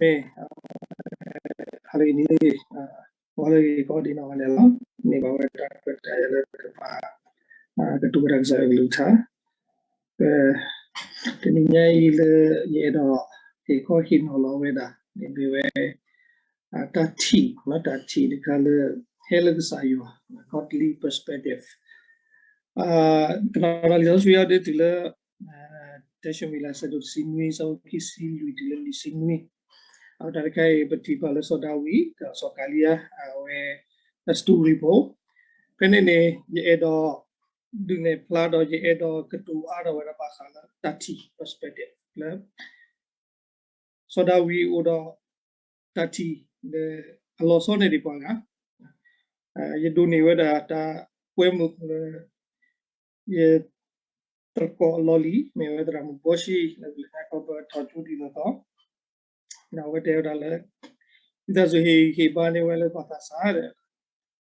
မ့ၢ် ဟါလၢအဂ့ၤ နံၤလၢအဂ့ၤ ဂီၤလၢအဂ့ၤ ကိးဒံးနီၢ်ဂၤဒဲးလီၤ. မ့ၢ်ဘၣ်ဝဲတၢ်ခွဲးတၢ်ယာ်လၢကဘၣ် ကတိၤဝဲဒၣ်ကစၢ်ယွၤကလုၢ်ကထါ တနံၤညါအံၤလၢယအဲၣ်ဒိးဟ့ၣ်ခီဟ့ၣ်နီၤလီၤဝဲဒၣ်န့ၣ်မ့ၢ်ဝဲ တၢ်ထံၣ် တၢ်ထံၣ်တခါလၢ ဟဲလၢကစၢ်ယွၤ godly perspective ကနီၤလံာ်စီဆှံအီၤဒ်တုၤလၢ တၢၡမူၤအ့လး အဆၢဒိၣ်တဆံနွံ အဆၢဖိခံဆံလွံၢ်တုၤလၢလွံၢ်ဆံနွံ အတၢ်တခါအံၤ ပထံၣ်ဘၣ်လၢစီၤဒၤဝံး ဒီးစီၤကၤလံယါ အဝဲ အ story ဖိ ဖဲန့ၣ်န့ၣ် ယအဲၣ်ဒိး ဒုးနဲၣ်ဖျါဒီးယအဲၣ်ဒိးကတိၤအါထီၣ်ဝဲဒၣ်ဘၣ်ဃးလၢတၢ်ထံၣ် perspective လၢ စီၤဒၤဝံးအိၣ်ဒီး တၢ်ထံၣ်လၢအလီၤဆီန့ၢ်ဒံးပှၤဂၤ ယဒိးန့ၢ်ဝဲဒၣ်တၢ်ကွဲမုာ်လၢ ယ သရၣ်ကိးအလီၢ်လံၤ မ့ၢ်ဝဲသရၣ်မုၣ်ဘီၡံ လၢကလဲၤခီဖျိထီၣ်ကၠိဒ်သိးသိး ဒီးအဝဲတဲဝဲဒၣ်လၢ ဝံသးစူၤဟ့ၣ်ဂံၢ်ဟ့ၣ်ဘါန့ၢ်ဝဲလၢပှၤသးစၢ်ဒီး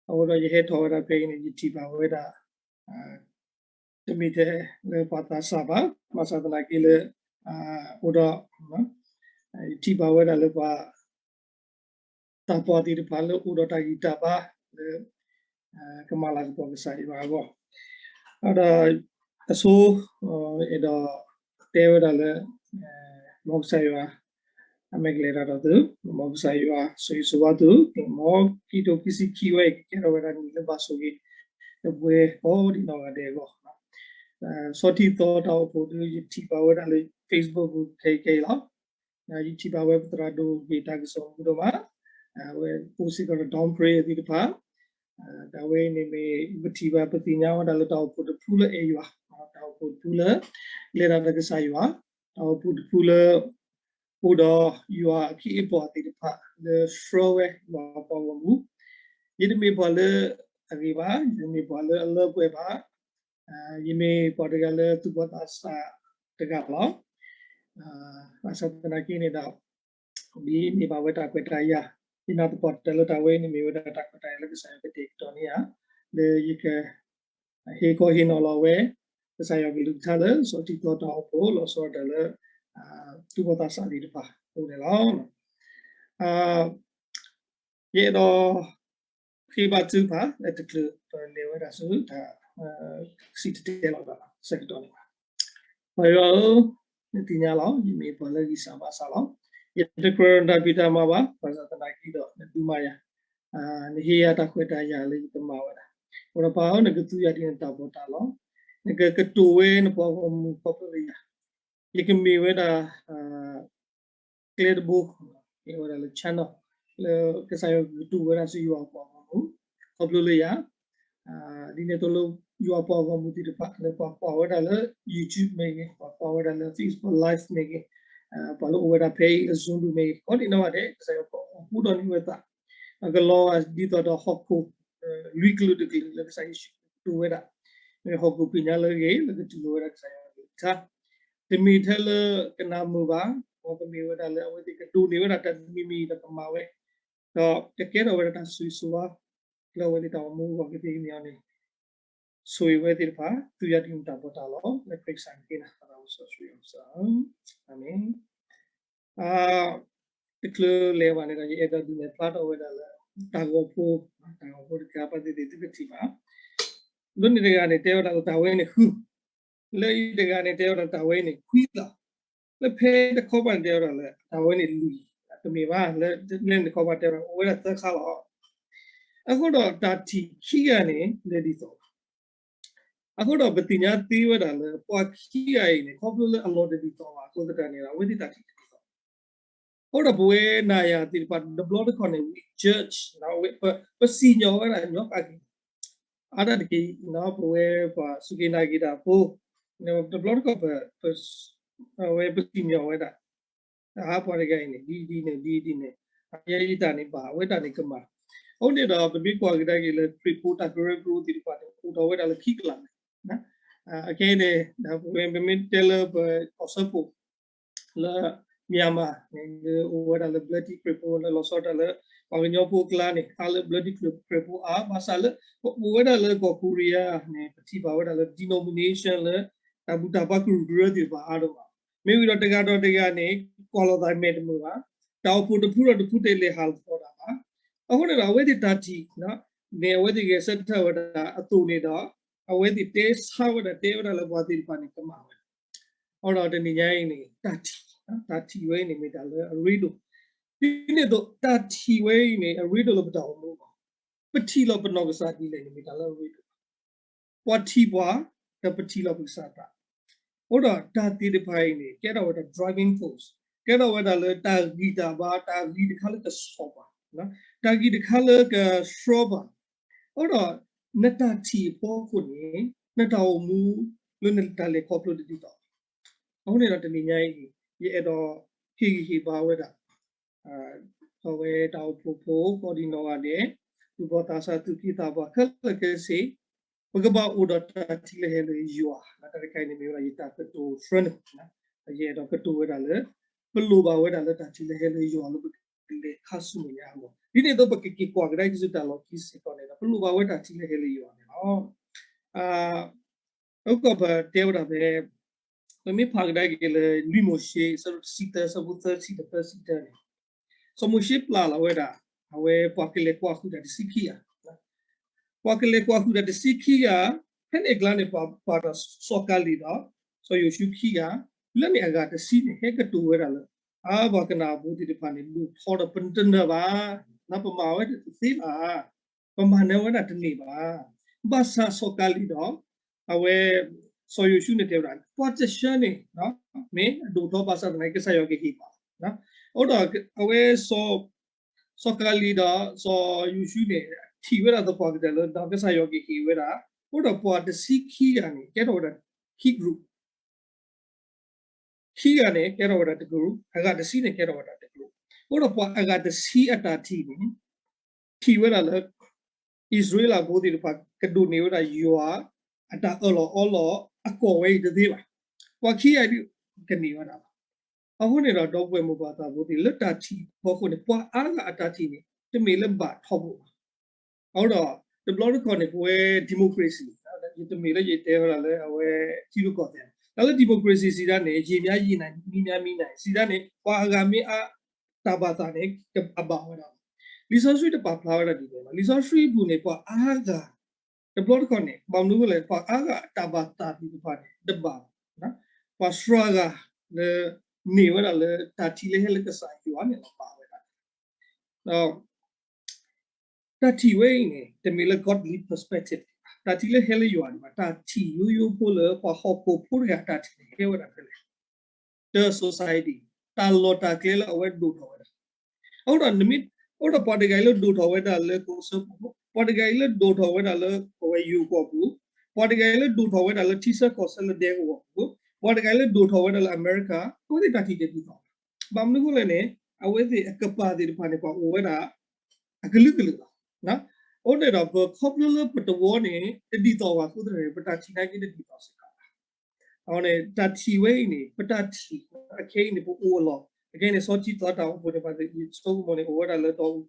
အဃိဒီးယဟဲထီၣ်ဝဲဒၣ်ဖဲအံၤန့ၣ် ယထံၣ်ဘၣ်ဝဲဒၣ် တမ့ၢ်ထဲလၢပှၤသးစၢ်ဘၣ် ဘၣ်ဆၣ်သနာ်က့လၢ အိၣ်ဒီး ယထံၣ်ဘၣ်ဝဲဒၣ်လၢပှၤ သးပှၢ်သ့ၣ်တဖၣ်လၢအိၣ်ဒီးတၢ်ဂံၢ်တၢ်ဘါလၢ ကမၤလၤကပီၤကစၢ်ယွၤအဂီၢ်, ဒီးအဆိ အဲၣ်ဒိးတဲဝဲဒၣ်လၢ မ်ကစၢ်ယွၤ အမဲာ်ကလဲၤတၢ်ဒီးသု, မ်ကစၢ်ယွၤဆိၣ်ဂ့ၤဆိၣ်ဝါသု, မ်ခံကထိခံဆံခံဝဲအံၤ ကကဲထီၣ်ဝဲဒၣ်နံၣ်လၢဘၣ်ဆိၣ်ဂ့ၤ လၢပဝဲကိးဒံးနီၢ်ဂၤဒဲးအဂီၢ်, ဆီထံသီတၢ်အိၣ်ဖှိၣ်ဒီး ယထံၣ်ဘၣ်ဝဲဒၣ်လၢ Facebook ပူၤခဲအံၤခဲအံၤလီၤ. ယထံၣ်ဘၣ်ဝဲပသရၣ်ဒိၣ်ဂ့ၤတၢ်ကစီၣ်မူဒိၣ်မး, အဝဲအိၣ်စ့ၢ်ကီးဒီး Dom Pray သ့ၣ်တဖၣ်, ဒီးအဝဲအံၤန့ၣ်မ့ၢ် ပထံၣ်ဘၣ်ပသ့ၣ်ညါဝဲဒၣ်လၢတၢ်အိၣ်ဖှိၣ်တဖုလၢအဲၣ်ယွၤ, တၢ်အိၣ်ဖှိၣ်တဖုလၢ လဲၤတၢ်ဒီးကစၢ်ယွၤ, တၢ်အိၣ်ဖှိၣ်တဖုလၢ အိၣ်ဒီးယွၤအခ့အပှၤသ့ၣ်တဖၣ်လၢ ဆှၢဝဲယွၤအပှၤဂီၢ်မုၢ်, ယတမ့ၢ်ပှၤလၢအဂ့ၤဘၣ်, ယတမ့ၢ်ပှၤလၢအလၢပှဲၤဘၣ်, ယမ့ၢ်ပှၤတဂၤလၢသူၣ်ဘီၣ်သးစၢ်တဂၤလီၤ. ဘၣ်ဆၣ်သနာ်က့န့ၣ်ဒီး ဒ်မ့ၢ်ဘၣ်ဝဲတၢ်ခွဲးတၢ်ယာ်, ယနာ်သပှၢ်တၢၢ်လၢတၢ်ဝဲအံၤန့ၣ် မ့ၢ်ဝဲဒၣ်တၢ်ခွဲးတၢ်ယာ်လၢကစၢ်ယွၤကတဲာ်ကတီၤန့ၢ်ဧါ, လၢယက ဟ့ၣ်ခီဟ့ၣ်နီၤလီၤဝဲ ကစၢ်ယွၤကလုၢ်ကထါလၢ ဆီထံသီတၢ်အိၣ်ဖှိၣ် လီၤဆီဒၣ်တၢ်လၢ သူၣ်ဘီၣ်သးစၢ်သ့ၣ်တဖၣ်အအိၣ်န့ၣ်လီၤ. ယအဲၣ်ဒိး ဃ့ဘါထုကဖၣ် လၢတချုးပလဲၤဝဲဒၣ်ဆူတၢ် စံၣ်တဲၤတဲလီၤတၢ် ဆၢကတီၢ်န့ၣ်ဘၣ်. ပၢ်ယွၤဧၢ, နသ့ၣ်ညါလီၤ ယမ့ၢ်ပှၤလၢဂံၢ်စၢ်ဘါစၢ်လီၤ. ယတကြၢးတၢ်ဖံးတၢ်မၤဘၣ်, ဘၣ်ဆၣ်သနာ်က့ဒီး နဒုးမၤယၤ, နဟ့ၣ်ယၤတၢ်ခွဲးတၢ်ယာ်လၢယကမၤဝဲဒၣ်, အိၣ်ဒီးပၢ်ဧၢ နကသူယၤဒ်နတၢ်ဘီၣ်တၢ်လီၤ, နကကတိၤဝဲနပှၤဂီၢ်မုၢ်ခီဖျိလၢယၤ, ယကမ့ၢ်ဝဲဒၣ် ကျဲတဘိ, ကဲဝဲဒၣ်လၢ channel လၢကစၢ်ယွၤကကတိၤဝဲဒၣ်ဆူယွၤအပှၤဂီၢ်မုၢ် ခီဖျိလၢယၤ, ဒ်န့ၣ်အသိးလၢ ယွၤအပှၤဂီၢ်မုၢ်သ့ၣ်တဖၣ် လၢပှၤကွၢ်ဝဲဒၣ်လၢ YouTube မ့ၢ်ဂ့ၤ, ပှၤကွၢ်ဝဲဒၣ်လၢ Facebook Live မ့ၢ်ဂ့ၤ, ပှၤလၢအိၣ်ဝဲဒၣ်ဖဲအံၤလၢ Zoom ဒူၣ်မ့ၢ်ဂ့ၤ, ကိးဒံးနီၢ်ဂၤဒဲး ကစၢ်ယွၤကအိးထီၣ်န့ၢ်ဝဲသး, အကလီၤဂာ်ဒ်သိးဒီးဟီၣ်ခိၣ် လွံၢ်ကလုာ်တကလုာ်လၢကစၢ်ယ့ၣ်ၡူးကတိၤဝဲဒၣ်, မ့ၢ်ဟီၣ်ခိၣ်ဖံးညါလၢအဂ့ၤ လၢကတူၢ်လိာ်ဝဲဒၣ်ကစၢ်ယွၤအကလုၢ်ကထါ, တမ့ၢ်ထဲလၢကနၢ်မုာ်ဘၣ်, မ်ကမ့ၢ်ဝဲဒၣ်လၢအဝဲသ့ၣ်ကဒိးန့ၢ်ဝဲဒၣ်တၢ်တမံၤမံၤဒီးကမၤဝဲ, ဒီးကကဲထီၣ်ဝဲဒၣ်တၢ်ဆိၣ်ဂ့ၤဆိၣ်ဝါ လၢအဝဲသ့ၣ်တၢ်အိၣ်မူအဂီၢ်ကသ့ကညီၤန့ၣ်, ဆိၣ်ဂ့ၤဝဲသ့ၣ်တဖၣ် သူယၤဒ်နတၢ်ဘီၣ်တၢ်လီၤ လၢခရံာ်ကစၢ်န့ၣ်တက့ၢ်. အၤမ့ၣ်. တချုးလဲၤဘၣ်န့ၣ်ဒီး ယအဲၣ်ဒိးဒုးနဲၣ်ဖျါထီၣ်ဝဲဒၣ်လၢ တၢ်ဂီၤဖိ, တၢ်ဂီၤဖိတခါ ဘၣ်သ့ၣ်သ့ၣ်သုကထံၣ်ဘၣ်, ဒ်န့ၣ်တဂၤန့ၣ် တဲဝဲဒၣ်လၢတၢ်ဝဲန့ၣ်ဃု, လၢအံၤတဂၤန့ၣ် တဲဝဲဒၣ်တၢ်ဝဲန့ၣ်ခွံလီၤ, လၢဖဲတခီပၤန့ၣ် တဲဝဲဒၣ်လၢ တၢ်ဝဲန့ၣ်လွံၢ်, တမ့ၢ်ဘၣ်, လၢလၢန့ၣ်တခီပၤတဲဝဲဒၣ်အိၣ်ဝဲဒၣ်သၢခါလီၤ. အဃိဒီးတၢ်ထံၣ်ခံဂၤန့ၣ် လဲၤဒ်သိး အဃိဒီးပသ့ၣ်ညါသ့ဝဲဒၣ်လၢ ပှၤခံဂၤအံၤန့ၣ် ခီဖျိလၢအလီၢ်တဒ်သိးဘၣ်အဃိသတးန့ၣ်ဒီး အဝဲသ့ၣ်တၢ်ထံၣ်တဒ်သိး, အဃိဒီးပဝဲနၤယၤသ့ၣ်တဖၣ် တဘျီတခီၣ်န့ၣ် we judge ပစံၣ်ညီၣ်ဝဲဒၣ်ညီကးက့ၤ, အါတက့ၢ် ပဝဲပှၤစူၢ်က့ၤနာ်က့ၤတၢ်ဖိ, တဘျီတခီၣ် ပဝဲပစံၣ်ညီၣ်ဝဲဒၣ် အါပှၤတဂၤအံၤန့ၣ် ဒ်ဒ်န့ၣ် ဒ်ဒ်န့ၣ်, ယဲယတၢ်န့ၣ်ဘၣ် အဝဲတၢ်န့ၣ်ကမၣ်, အဃိန့ၣ်ဒီး ပမ့ၢ်ကွၢ်ကဒါက့ၤလၢခရံာ်ဖိတၢ်ကရၢကရိသ့ၣ်တဖၣ်န့ၣ် အိၣ်ထီၣ်ဝဲဒၣ်လၢခံကလးန့ၣ်, အခဲအံၤန့ၣ် ပမ့ၢ်တဲလၢပကီၢ်စၢဖှိၣ် လၢ Myanmar န့ၣ် အိၣ်ဝဲဒၣ်လၢဘျၢထံခရံာ်ဖိလၢလီၤဆီဒၣ်တၢ်လၢ ပှၤကညီဖိအကျါန့ၣ် ခါလၢဘျၢထံခရံာ်ဖိအါ ဘၣ်ဆၣ်လၢ ပအိၣ်ဝဲဒၣ်လၢကီၢ် Korea န့ၣ် ပထံၣ်ဘၣ်ဝဲဒၣ်လၢ denomination လၢ တၢ်ဘူၣ်တၢ်ဘါကရူၢ်ကရၢသ့ၣ်တဖၣ်အါဒိၣ်မး, မ့ၢ်ဝံၤဒီးတဂၤဒီးတဂၤန့ၣ် ကွၢ်လိာ်သးမဲာ်တမုာ်ဘၣ်, တၢ်အိၣ်ဖှိၣ်တဖုဒီးတဖုတလဲၤဟးလီၤသီၣ်တၢ်ဘၣ်. အဃိန့ၣ်ဒီး အဝဲသ့ၣ်တၢ်ထံၣ်န့ၣ် အဝဲသ့ၣ်ဂဲၤဆၢထၢၣ်ဝဲဒၣ်အသိးန့ၣ်ဒီး အဝဲသ့ၣ်တဲဆါဝဲဒၣ် တဲဝဲဒၣ်လၢပှၤသ့ၣ်တဖၣ်န့ၣ် ကမၣ်ဝဲဒၣ်. အဃိဒီးတနံၤညါအံၤန့ၣ် တၢ်ထံၣ်, တၢ်ထံၣ်ဝဲအံၤန့ၣ် မ့ၢ်တၢ်လၢအရ့ဒိၣ်. ဒ်န့ၣ်အသိး တၢ်ထံၣ်ဝဲအံၤန့ၣ် အရ့ဒိၣ်လၢပတၢ်အိၣ်မူအဂီၢ်, ပထံၣ်လီၤပနီၢ်ကစၢ်ဒ်လဲၣ်န့ၣ် မ့ၢ်တၢ်လၢအရ့ဒိၣ်. ပှၤထံၣ်ပှၤ, ဒီးပထံၣ်လီၤပကစၢ်သး. အဃိဒီးတၢ်သ့ၣ်တဖၣ်အံၤန့ၣ် ကဲထီၣ်ဝဲဒၣ် driving force, ကဲထီၣ်ဝဲဒၣ်လၢတၢ်ဂံၢ်တၢ်ဘါ, တၢ်ဂံၢ်တခါလၢကဆီၣ်ပှၤ, တၢ်ဂံၢ်တခါလၢကဆှီပှၤ. အဃိဒီး နတၢ်ထံၣ်အဖီခိၣ်န့ၣ် နတၢ်အိၣ်မူလၢနတၢ်လဲၤခီဖျိတဒ်သိးဘၣ်. အဃိန့ၣ်ဒီးတနံၤညါအံၤ ယအဲၣ်ဒိးဟ့ၣ်ဂံၢ်ဟ့ၣ်ဘါဝဲဒၣ် အဝဲတၢ်အိၣ်ဖှိၣ်ဖိကိးဒံနီၢ်ဂၤဒဲး, သူၣ်ဘီၣ်သးစၢ်သူၣ်က့သးပှၢ်ခဲလၢာ်ခဲဆ့, ပကဘၣ်အိၣ်ဒီးတၢ်ထံၣ်လၢဟဲလၢယွၤ, တၢ်တခါအံၤန့ၣ်မ့ၢ်ဝဲဒၣ်ယတၢ်ကတိၤတဖျၢၣ်န့ၣ်, ယအဲၣ်ဒိးကတိၤဝဲဒၣ်လၢ ပလိၣ်ဘၣ်ဝဲဒၣ်လၢတၢ်ထံၣ်လၢဟဲလၢယွၤလၢပကလဲၤခါဆူမဲာ်ညါအဂီၢ်, ဒ်န့ၣ်အသိးပကက့ၤကွၢ်ကဒါက့ၤဆူတၢ်လီၢ်ခံစ့ၢ်ကီးန့ၣ်ဒီး ပလိၣ်ဘၣ်ဝဲတၢ်ထံၣ်လၢဟဲလၢယွၤန့ၣ်လီၤ. အဃိပတဲဝဲဒၣ်ဖဲ ပမ့ၢ်ဖးကဒါက့ၤလၢလွံၢ်မိၤၡ့ အဆၢဒိၣ်တဆံသၢ အဆၢဖိသၢဆံဒီးသၢဆံတၢန့ၣ်, စီၤမိၤၡ့ပျၢ်လီၤဝဲဒၣ် အဝဲပှၤကလဲၤကွၢ်ဟုၣ်တၢ်တဆံခံဂၤ, ပှၤကလဲၤကွၢ်ဟုၣ်တၢ်တဆံခံဂၤ, ဖဲန့ၣ်အကျါန့ၣ် ပှၤပာ်ဒီးစီၤကၤလံၣ်ဒီး စီၤယိၤၡူခံဂၤ, လၢန့ၣ်အဂၤတဆံန့ၣ် ဟဲကတိၤဝဲဒၣ်လၢ အါပှၤကနၣ်အဖိသ့ၣ်တဖၣ်န့ၣ် ဒိၣ်ထီဒီးပတနၢၤဘၣ်, ပမၤဝဲဒၣ်တသ့ဘၣ်, ပမၤနၢၤဝဲဒၣ်တန့ၢ်ဘၣ်. ဘၣ်ဆၣ်စီၤကၤလံၣ်ဒီး အဝဲ စီၤယိၤၡူန့ၣ်တဲဝဲဒၣ် ပှၤတဆၢန့ၣ် မ့ၢ်အဒိၣ်ထီဘၣ်ဆၣ်သနာ်က့ ကစၢ်ယွၤကဟ့ၣ်ဘၣ်. အဃိဒီးအဝဲ စီၤကၤလံၣ်ဒီးစီၤယိၤၡူန့ၣ် ထံၣ်ဝဲဒၣ်သပှၢ်ကတၢၢ်လၢ ဒီးကစၢ်ယွၤကဟ့ၣ်ဝဲဒၣ်, အဃိဒီးပှၤတဆံခံဂၤန့ၣ် ကဲထီၣ်ဝဲဒၣ်ခံ group, ခံဂၤန့ၣ် ကဲထီၣ်ဝဲဒၣ်တ group, အဂၤတဆံန့ၣ် ကဲထီၣ်ဝဲဒၣ်တ group. အဃိဒီးပှၤအဂၤတဆံအတၢ်ထံၣ်န့ၣ် ထံၣ်ဝဲဒၣ်လၢ အံၣ်စရ့လးဖိသ့ၣ်တဖၣ် ကဒိးန့ၢ်ဝဲဒၣ်ယွၤ အတၢ်အၢၣ်လီၤအီလီၤအကီၢ်ဝဲအံၤတသ့ဘၣ်. ပှၤခံဂၤအံၤဒုး ကန့ၢ်ဝဲဒၣ်လီၤ. အဃိန့ၣ်ဒီး ဒီပုၢ်ဝဲၢ်မိၢ်ပၢ်သးဖိသ့ၣ် လၢတၢ်ထံၣ်အဖီခိၣ်န့ၣ် ပှၤအါဂၤအတၢ်ထံၣ်န့ၣ် တမ့ၢ်လၢဘၣ်ထီဘိဘၣ်. အဃိဒီး တဘျီတခီၣ်န့ၣ် ပဝဲ democracy, ယတမ့ၢ်လၢယတဲဝဲဒၣ်လၢအဝဲထံရူၢ်ကီၢ်သဲး, တၢ်လၢ democracy စံးဒၣ်န့ၣ် ယံာ်မးယံာ်နၤ မံမးမံနၤ စံးဒၣ်န့ၣ် ပှၤအဂၤမ့ၢ်အါ တၢ်ဘၣ်သးန့ၣ် အဘၣ်ဝဲဒၣ်လီၤ. လံာ်စီဆှံတပာ်ဖျါဝဲဒၣ်ဒ်န့ၣ်ဘၣ်. လံာ်စီဆှံအပူၤန့ၣ် ပှၤအါဂၤ တဘျီတခီၣ်န့ၣ် ဘၣ်မနုၤအဃိလဲၣ် ပှၤအါဂၤအတၢ်ဘၣ်သးသ့ၣ်တဖၣ်န့ၣ် တဘၣ်ဘၣ်. ပှၤစှၤဂၤလၢ န့ၢ်ဝဲဒၣ်လၢတၢ်ထံၣ်လၢဟဲလၢကစၢ်ယွၤန့ၣ်လီၤ ဘၣ်ဝဲဒၣ်. ဒီး တၢ်ထံၣ်ဝဲအံၤန့ၣ် တမ့ၢ်လၢ godly perspective တၢ်ထံၣ်လၢဟဲလၢယွၤန့ၣ်ဘၣ်, တၢ်ထံၣ်ယိယိဖိလၢပှၤဟီၣ်ခိၣ်ဖိတဂၤအတၢ်ထံၣ်န့ၣ် ဟဲဝဲဒၣ်ဖဲလဲၣ်. တၢ် society, တၢ်လီၢ်တၢ်ကျဲလၢအဝဲဒိၣ်ထီၣ်ဝဲဒၣ်. အဃိဒီးနမ့ၢ်, အဃိဒီးပှၤတဂၤအံၤလၢဒိၣ်ထီၣ်ဝဲဒၣ်လၢကီၢ်စၢဖှိၣ်, ပှၤတဂၤအံၤလၢဒိၣ်ထီၣ်ဝဲဒၣ်လၢအဝဲယိၤကီၢ်ပူၤ, ပှၤတဂၤအံၤလၢဒိၣ်ထီၣ်ဝဲဒၣ်လၢထံဆၢကီၢ်ဆၢလၢဒဲကဝီၤပူၤ, ပှၤတဂၤအံၤလၢဒိၣ်ထီၣ်ဝဲဒၣ်လၢအမဲရကၤ, အဝဲသ့ၣ်တၢ်ထံၣ်တဒ်သိးဘၣ်. ဘၣ်မနုၤအဃိလဲၣ်န့ၣ် အဝဲသ့ၣ်အကပၤသ့ၣ်တဖၣ်န့ၣ် ပှၤအိၣ်ဝဲဒၣ် အကလုာ်ကလုာ်လီၤ. အဃိန့ၣ်ဒီး ပခီဖျိလၢပတဝီန့ၣ် တဒ်သိးဘၣ်အဃိသတးန့ၣ် ပတၢ်ထံၣ်နာ်က့တဒ်သိးစ့ၢ်ကီးဘၣ်. အဃိန့ၣ် တၢ်ထံၣ်ဝဲအံၤန့ၣ် ပတၢ်ထံၣ် အခဲအံၤန့ၣ် ပအိၣ်အလီၢ်, အခဲအံၤန့ၣ် စီၤထံသီတၢ်အိၣ်ဖှိၣ်န့ၣ် ပှၤဆိကမိၣ်န့ၣ် အိၣ်ဝဲဒၣ်လၢတီအူ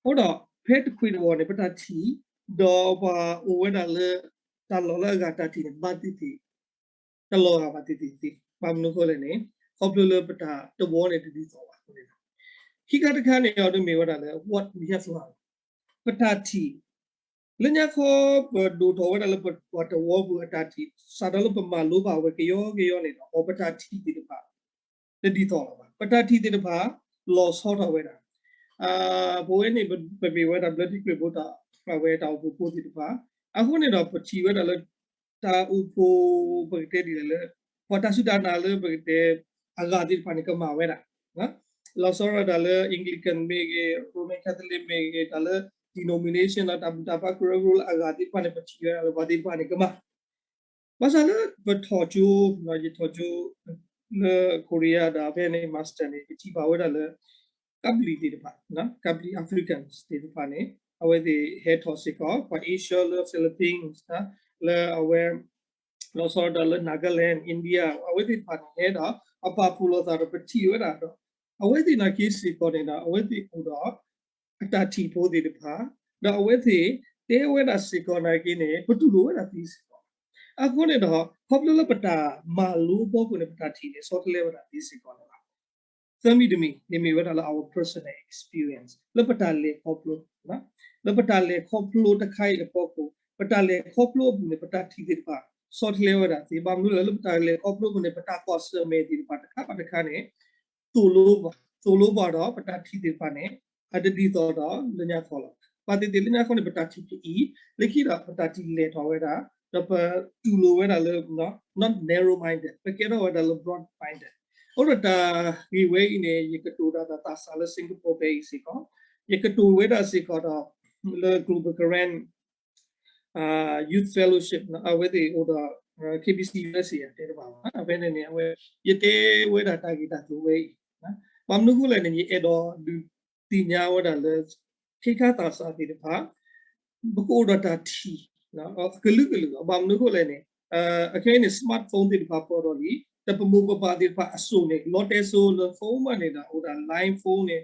အဃိဒီး ဖဲတခွံတဝီန့ၣ် ပတၢ်ထံၣ်, ဒီးပှၤအိၣ်ဝဲဒၣ်လၢ တၢ်လီၢ်လၢအဂၤတၢ်ထံၣ်န့ၣ် ဘၣ်သ့ၣ်သ့ၣ် တလီၤဂာ်ဘၣ်သ့ၣ်သ့ၣ်သ့ၣ်. ဘၣ်မနုၤအဃိလဲၣ်န့ၣ် ခီဖျိလၢပတၢ်တဝီန့ၣ်တဒ်သိးဘၣ်အဃိန့ၣ်လီၤ. ခံခါတခါန့ၣ်အီၤဒ်မ့ၢ်ဝဲဒၣ်လၢ what we have learned, ပတၢ်ထံၣ် လၢညါခီပဒိၣ်ထီၣ်ဝဲဒၣ်လၢပှၤတဝီပူၤအတၢ်ထံၣ် စးထီၣ်လၢပမၤလိဘၣ်ဝဲကယီကယီန့ၣ်ဒီး အီၤပတၢ်ထံၣ်သ့ၣ်တဖၣ် တဒ်သိးလၢၤဘၣ်. ပတၢ်ထံၣ်သ့ၣ်တဖၣ် လီၤဆီထီၣ်ဝဲဒၣ်. ပဝဲန့ၣ် ပမ့ၢ်ဝဲဒၣ်ဘျၢထံခရံာ်ဖိတၢ် အဝဲတၢ်အိၣ်ဖှိၣ်ဖိသ့ၣ်တဖၣ်, အဃိန့ၣ်ဒီးပထံၣ်ဝဲဒၣ်လၢ တၢ်အိၣ်ဖှိၣ် ပကတဲဒ်လဲၣ်လၢ ပှၤတၢ်စူၢ်တၢ်နာ်လၢပကတဲ အဂၤသ့ၣ်တဖၣ်န့ၣ် ကမၣ်ဝဲဒၣ် လီၤဆီဒၣ်တၢ်လၢ Anglican မ့ၢ်ဂ့ၤ, Roman Catholic မ့ၢ်ဂ့ၤ, တၢ်လၢ denomination လၢတၢ်ဘူၣ်တၢ်ဘါကရၢကရိလၢအဂၤသ့ၣ်တဖၣ်န့ၣ် ပထံၣ်ဝဲဒၣ်လၢပှၤသ့ၣ်တဖၣ်န့ၣ် ကမၣ်. ဘၣ်ဆၣ်လၢပထီၣ်ကၠိ, ယထီၣ်ကၠိ လၢ Korea ဒီးဖဲန့ၣ် master န့ၣ် ပထံၣ်ဘၣ်ဝဲဒၣ်လၢ ကပ္ပလီသ့ၣ်တဖၣ်, ကပ္ပလီ Africans သ့ၣ်တဖၣ်န့ၣ် အဝဲသ့ၣ်ဟဲထီၣ်စ့ၢ်ကီး ပှၤ Asia လၢ Philippines လၢအဝဲ လီၤဆီဒၣ်တၢ်လၢ Nagaland, India အဝဲသ့ၣ်တဖၣ်န့ၣ် ဟဲဒီး အပာ်ဖှိၣ်လိာ်သးဒီးပထံၣ်ဝဲဒၣ်ဒီး အဝဲသ့ၣ်နာ်က့စ့ၢ်ကီးန့ၣ်ဒီး အဝဲသ့ၣ်အိၣ်ဒီး အတၢ်ထံၣ်ဖိသ့ၣ်တဖၣ်, ဒီးအဝဲသ့ၣ်တဲဝဲဒၣ်စ့ၢ်ကီးနာ်က့န့ၣ် ပတူၢ်လိာ်ဝဲဒၣ်သ့စ့ၢ်ကီး. အဃိန့ၣ်ဒီး ခီဖျိလၢပတၢ်မၤလိအဖီခိၣ်န့ၣ် ပတၢ်ထံၣ်န့ၣ် ဆီတလဲဝဲဒၣ်သ့စ့ၢ်ကီးန့ၣ်လီၤ. သၢမံၤတမံၤန့ၣ်မ့ၢ်ဝဲဒၣ်လၢ our personal experience လၢပတၢ်လဲၤခီဖျိ, လၢပတၢ်လဲၤခီဖျိတခါအံၤအဖီခိၣ်, ပတၢ်လဲၤခီဖျိအပူၤန့ၣ် ပတၢ်ထံၣ်သ့ၣ်တဖၣ် ဆီတလဲဝဲဒၣ်သ့, ဘၣ်မနုၤလဲၣ် လၢပတၢ်လဲၤခီဖျိအပူၤန့ၣ် ပတၢ်ကွၢ်ဆၢၣ်မဲာ်သ့ၣ်တဖၣ်တခါဘၣ်တခါန့ၣ် သိၣ်လိပှၤ, သိၣ်လိပှၤဒီးပတၢ်ထံၣ်သ့ၣ်တဖၣ်န့ၣ် အတဒ်သိးဒီးလၢညါခီလီၤ. ဘၣ်သ့ၣ်သ့ၣ်လၢညါခီန့ၣ် ပတၢ်ထံၣ်ကအံၤ, လၢခံဒီးပတၢ်ထံၣ်လဲၢ်ထီၣ်ဝဲဒၣ်, ဒီးပတူၢ်လိာ်ဝဲဒၣ်လၢ not narrow minded ပကဲထီၣ်ဝဲဒၣ်လၢ broad minded. အဃိဒီးတၢ်ဂ့ၢ်ဝဲအံၤန့ၣ် ယကတိၤတၢ်ဒီးသးစၢ်လၢ Singapore ဖဲအံၤစ့ၢ်ကီး, ယကတိၤဝဲဒၣ်စ့ၢ်ကီးဒီး လၢ Global Karen Youth Fellowship အဝဲသ့ၣ်အိၣ်ဒီး KBC USA တဲတဘၣ်ဘၣ်. ဖဲန့ၣ်န့ၣ် အဝဲ ယတဲဝဲဒၣ်တၢ်ဂ့ၢ်တၢ်ကျိၤဝဲအံၤ, ဘၣ်မနုၤအဃိလဲၣ်န့ၣ် ယအဲၣ်ဒိးဒုးသ့ၣ်ညါဝဲဒၣ်လၢ ခ့ခါသးစၢ်သ့ၣ်တဖၣ် ပကအိၣ်ဒီးတၢ်ထံၣ် ကလုာ်ကလုာ်လီၤ. ဘၣ်မနုၤအဃိလဲၣ်န့ၣ် အခဲအံၤန့ၣ် smartphone သ့ၣ်တဖၣ်ပၢၢ်ထီၣ်လံ, ဒီးပမိၢ်ပပၢ်သ့ၣ်တဖၣ်အစိၤန့ၣ် လီတဲစိလၢ phone မးန့ၣ်ဒီး အိၣ်ဒီး line phone န့ၣ်,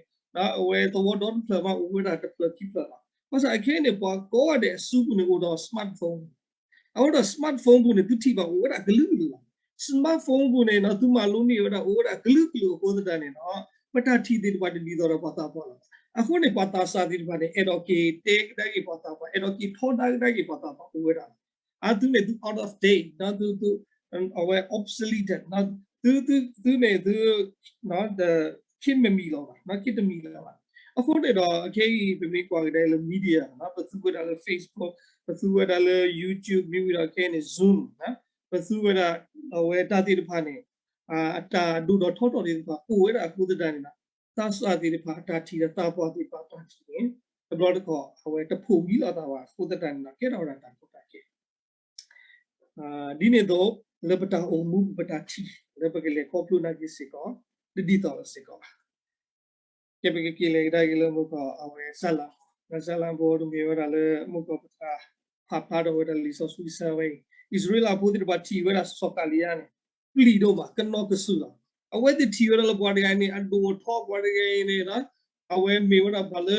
အဝဲသဝီဒီတဖျၢၣ်မး အိၣ်ဝဲဒၣ်တဖျၢၣ်ခံဖျၢၣ်လီၤ. ဘၣ်ဆၣ်အခဲအံၤန့ၣ် ပှၤကိးဂၤဒဲးအစုပူၤန့ၣ် အိၣ်ဒီး smartphone အဃိဒီး smartphone ပူၤန့ၣ် သုထံၣ်ဘၣ်အိၣ်ဝဲဒၣ်ကလုာ်ကလုာ်လီၤ. smartphone ပူၤန့ၣ် သုမၤလိန့ၢ်ဝဲဒၣ်အိၣ်ဝဲဒၣ်ကလုာ်ကလုာ်အဃိသတးန့ၣ်ဒီး ပတၢ်ထံၣ်သ့ၣ်တဖၣ်တဒ်သိးဒီးပှၤသးပှၢ်လီၤ. အဃိန့ၣ် ပှၤသးစၢ်သ့ၣ်တဖၣ်န့ၣ် အဲၣ်ဒိးက့ၤတဲကဒါက့ၤပှၤသးပှၢ်, အဲၣ်ဒိးက့ၤထီဒါကဒါက့ၤပှၤသးပှၢ်အိၣ်ဝဲဒၣ်လီၤ. အသုန့ၣ်သု out of date ဒီးသု အဝဲ obsolete သု သုန့ၣ်သု ဒီး ခေတ်မမီလီၤဘၣ်, ခေတ်တမီလီၤဘၣ်. အဃိန့ၣ်ဒီး အခဲအံၤ ပမ့ၢ်ကွၢ်ကဒါလၢ media ပသူဝဲဒၣ်လၢ Facebook, ပသူဝဲဒၣ်လၢ YouTube မ့ၢ်ဝံၤဒီးခဲအံၤန့ၣ် Zoom, ပသူဝဲဒၣ် အဝဲတၢ်သ့ၣ်တဖၣ်န့ၣ် အတၢ်ဒိၣ်ထီၣ်ထီထီၣ်သ့ၣ်တဖၣ်အိၣ်ဝဲဒၣ်အဃိသတးန့ၣ်ဒီး သးစၢ်သ့ၣ်တဖၣ်အတၢ်ထံၣ်ဒီးသးပှၢ်သ့ၣ်တဖၣ်အတၢ်ထံၣ်န့ၣ် တဘျီတခီၣ် အဝဲတဖိးမံလိာ်သးဘၣ်အဃိသတးန့ၣ်ဒီး ကဲထီၣ်ဝဲဒၣ်တၢ်ကီတၢ်ခဲ ဒ်န့ၣ်အသိး လၢပတၢ်အိၣ်မူပတၢ်ထံၣ် လၢပကလဲၤခီဖျိနာ်က့စ့ၢ်ကီး တဒ်သိးလီၤစ့ၢ်ကီးဘၣ်. ကဲပကက့ၤလဲၤကဒါက့ၤလၢမုၢ်ကီၢ်အဝဲ ဇာတ်လမ်း, ဒီး ဇာတ်လမ်း ဘီဒ်မ့ၢ်ဝဲဒၣ်လၢမုၢ်ကီၢ်ပတြၢ် ဖးဖျါထီၣ်ဝဲဒၣ်လံာ်စီဆှံအဆၢဝဲအံၤ, အံၣ်စရ့လးဖိသ့ၣ်တဖၣ်ထံၣ်ဝဲဒၣ်စီၤကၤလံယါန့ၣ် ပျံၤဒိၣ်မး ကနီၤကစၢၢ်လီၤ. အဝဲသ့ၣ်ထံၣ်ဝဲဒၣ်လၢပှၤတဂၤအံၤန့ၣ် အဒိၣ်အထီပှၤတဂၤအံၤန့ၣ် အဝဲမ့ၢ်ဝဲဒၣ်ပှၤလၢ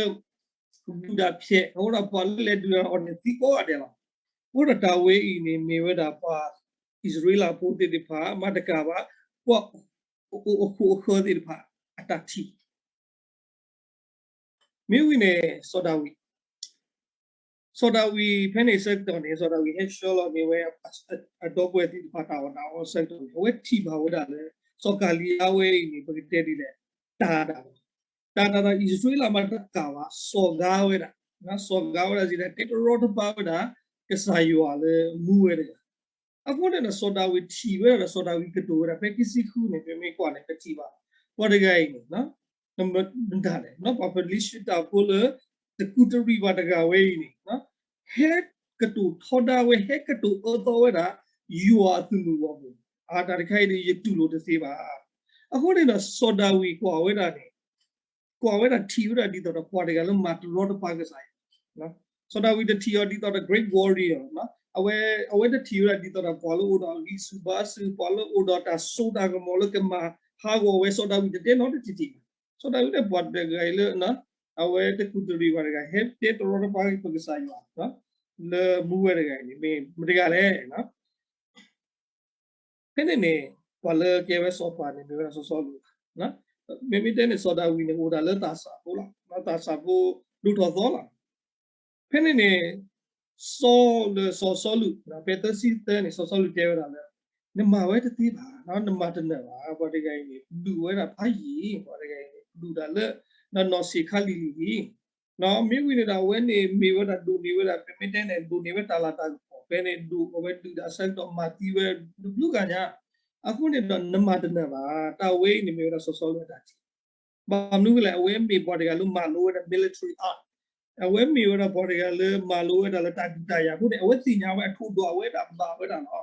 ဒုၣ်တၢ်ဖျဲး အဝဲဒၣ်ပှၤလၢလဲၤဒုၣ်တၢ်အီၤန့ၣ် သံကိးဂၤဒဲးလီၤ. အဃိဒီးတၢ်ဝဲအံၤန့ၣ် မ့ၢ်ဝဲဒၣ်ပှၤအံၣ်စရ့လးဖိသ့ၣ်တဖၣ် မၤတကးဘၣ် ပှၤအိၣ်ခိးအိၣ်ဃၢသ့ၣ်တဖၣ်အတၢ်ထံၣ် မ့ၢ်ဝံၤန့ၣ် စီၤဒၤဝံး, စီၤဒၤဝံးဖဲန့ၣ်ဆၢကတီၢ်န့ၣ် စီၤဒၤဝံးဟဲဆှၢလီၤန့ၢ်ဝဲ အဒီပုၢ်ဝဲၢ်သ့ၣ်တဖၣ်တၢ်အီၣ်တၢ်အီအဆၢကတီၢ်န့ၣ် အဝဲထံၣ်ဘၣ်ဝဲဒၣ်လၢ စီၤကၤလံယါဝဲအံၤန့ၣ် ပကတဲဒ်လဲၣ် တၢ်ဒၣ် တၢ်ဒၣ်ဒီးအံၣ်စရ့လးမၤတကးဘၣ် စီၤဂၤဝဲဒၣ်, စီၤဂၤဝဲဒၣ်စံးဒၣ် တဲတရီတပါဝဲဒၣ် ကစၢ်ယွၤလၢမူဝဲတဂၤ အဃိန့ၣ်ဒီး စီၤဒၤဝံးထံၣ်ဝဲဒၣ်ဒီး စီၤဒၤဝံးကတိၤဝဲဒၣ် ဖဲခံဆံဃုန့ၣ် ပမ့ၢ်ကွၢ်န့ၣ် ပထံၣ်ဘၣ် ပှၤတဂၤအံၤန့ၣ် မတၤလဲၣ် ပှၤဖလံၡတံဖိလၢ တကူးတရံးပှၤတဂၤဝဲအံၤန့ၣ် ဟဲကတိၤထီဒါဝဲ ဟဲကတိၤအၢသီဝဲဒၣ် ယွၤအသုးမုၢ်ဂီၢ်မုၢ်, အတၢ်တခါအံၤဒီး ယတူၢ်လိာ်တသ့ဘၣ်. အဃိန့ၣ်ဒီး စီၤဒၤဝံးကွၢ်ဝဲဒၣ်န့ၣ် ကွၢ်ဝဲဒၣ်ထံၣ်ဝဲဒၣ်ဒ်သိးဒီးပှၤတဂၤလၢမၤတရီတပါကစၢ်ယွၤ, စီၤဒၤဝံးတထံၣ်အီၤဒ်သိးဒီး great warrior အဝဲ အဝဲတထံၣ်ဝဲဒၣ်ဒ်သိးဒီးပှၤလၢအိၣ်ဒီးအဂံၢ်ဆူၣ်ဘါဆူၣ် ပှၤလၢအိၣ်ဒီးတၢ်စိတၢ်ကမီၤလၢကမၤဟးဂီၤဝဲ စီၤဒၤဝံးတတဲနီတထံၣ်ထံၣ်ဘၣ်. စီၤဒၤဝံးန့ၣ်ပှၤတဂၤအံၤလၢ အဝဲတကူးတရံးပှၤတဂၤ ဟဲတဲတရီတပါပကစၢ်ယွၤ လၢမူဝဲတဂၤအံၤန့ၣ် မ့ၢ်မတဂၤလဲၣ် ဖဲန့ၣ်န့ၣ် ပှၤလၢကဲဝဲစီၤပၤန့ၣ် မ့ၢ်ဝဲဒၣ်စီၤစီလူးလီၤ. မ့မ့ၢ်တဲန့ၣ် စီၤဒၤဝံးန့ၣ် အိၣ်ဒၣ်လၢသးစၢ်ဖိလီၤ. သးစၢ်ဖိဒိၣ်ထီၣ်သီလီၤ. ဖဲန့ၣ်န့ၣ် စီၤလၢစီၤစီလူး ဖဲသၢဆံသၢန့ၣ် စီၤစီလူးတဲဝဲဒၣ်လၢ နမၤဝဲတသ့ဘၣ်, နမၤတနၢၤဘၣ်. ပှၤတဂၤအံၤန့ၣ် ဒုးဝဲဒၣ်ဖးယံာ်, ပှၤတဂၤအံၤန့ၣ် ဒုးတၢ်လၢ နီၢ်ဆံးခါလံၤလံၤလံ မ့ၢ်ဝံၤန့ၣ်ဒီး အဝဲန့ၣ်မ့ၢ်ဝဲဒၣ်ဒိးန့ၢ်ဝဲဒၣ် ပမ့ၢ်တဲန့ၣ် ဒိးန့ၢ်ဝဲတၢ်လၤတၢ်ကပီၤ ဖဲန့ၣ် ဒိးအဝဲဒုးတၢ်အဆၢကတီၢ်မၤသံဝဲတဘျုးဂၤညါ, အဃိန့ၣ်ဒီး နမၤတနၢၤဘၣ်. တၢ်ဝဲအံၤန့ၣ်မ့ၢ်ဝဲဒၣ်စီၤစီလူးအတၢ်ထံၣ် ဘၣ်မနုၤလဲၣ် အဝဲမ့ၢ်ပှၤတဂၤလၢမၤလိဝဲဒၣ် military art, အဝဲမ့ၢ်ဝဲဒၣ်ပှၤတဂၤလၢမၤလိဝဲဒၣ်လၢတၢ်ဒုးတၢ်ယၤအဃိန့ၣ် အဝဲသ့ၣ်ညါဝဲအထိးဒွးဝဲဒၣ်ဘၣ်ဝဲဒၣ်လီၤ.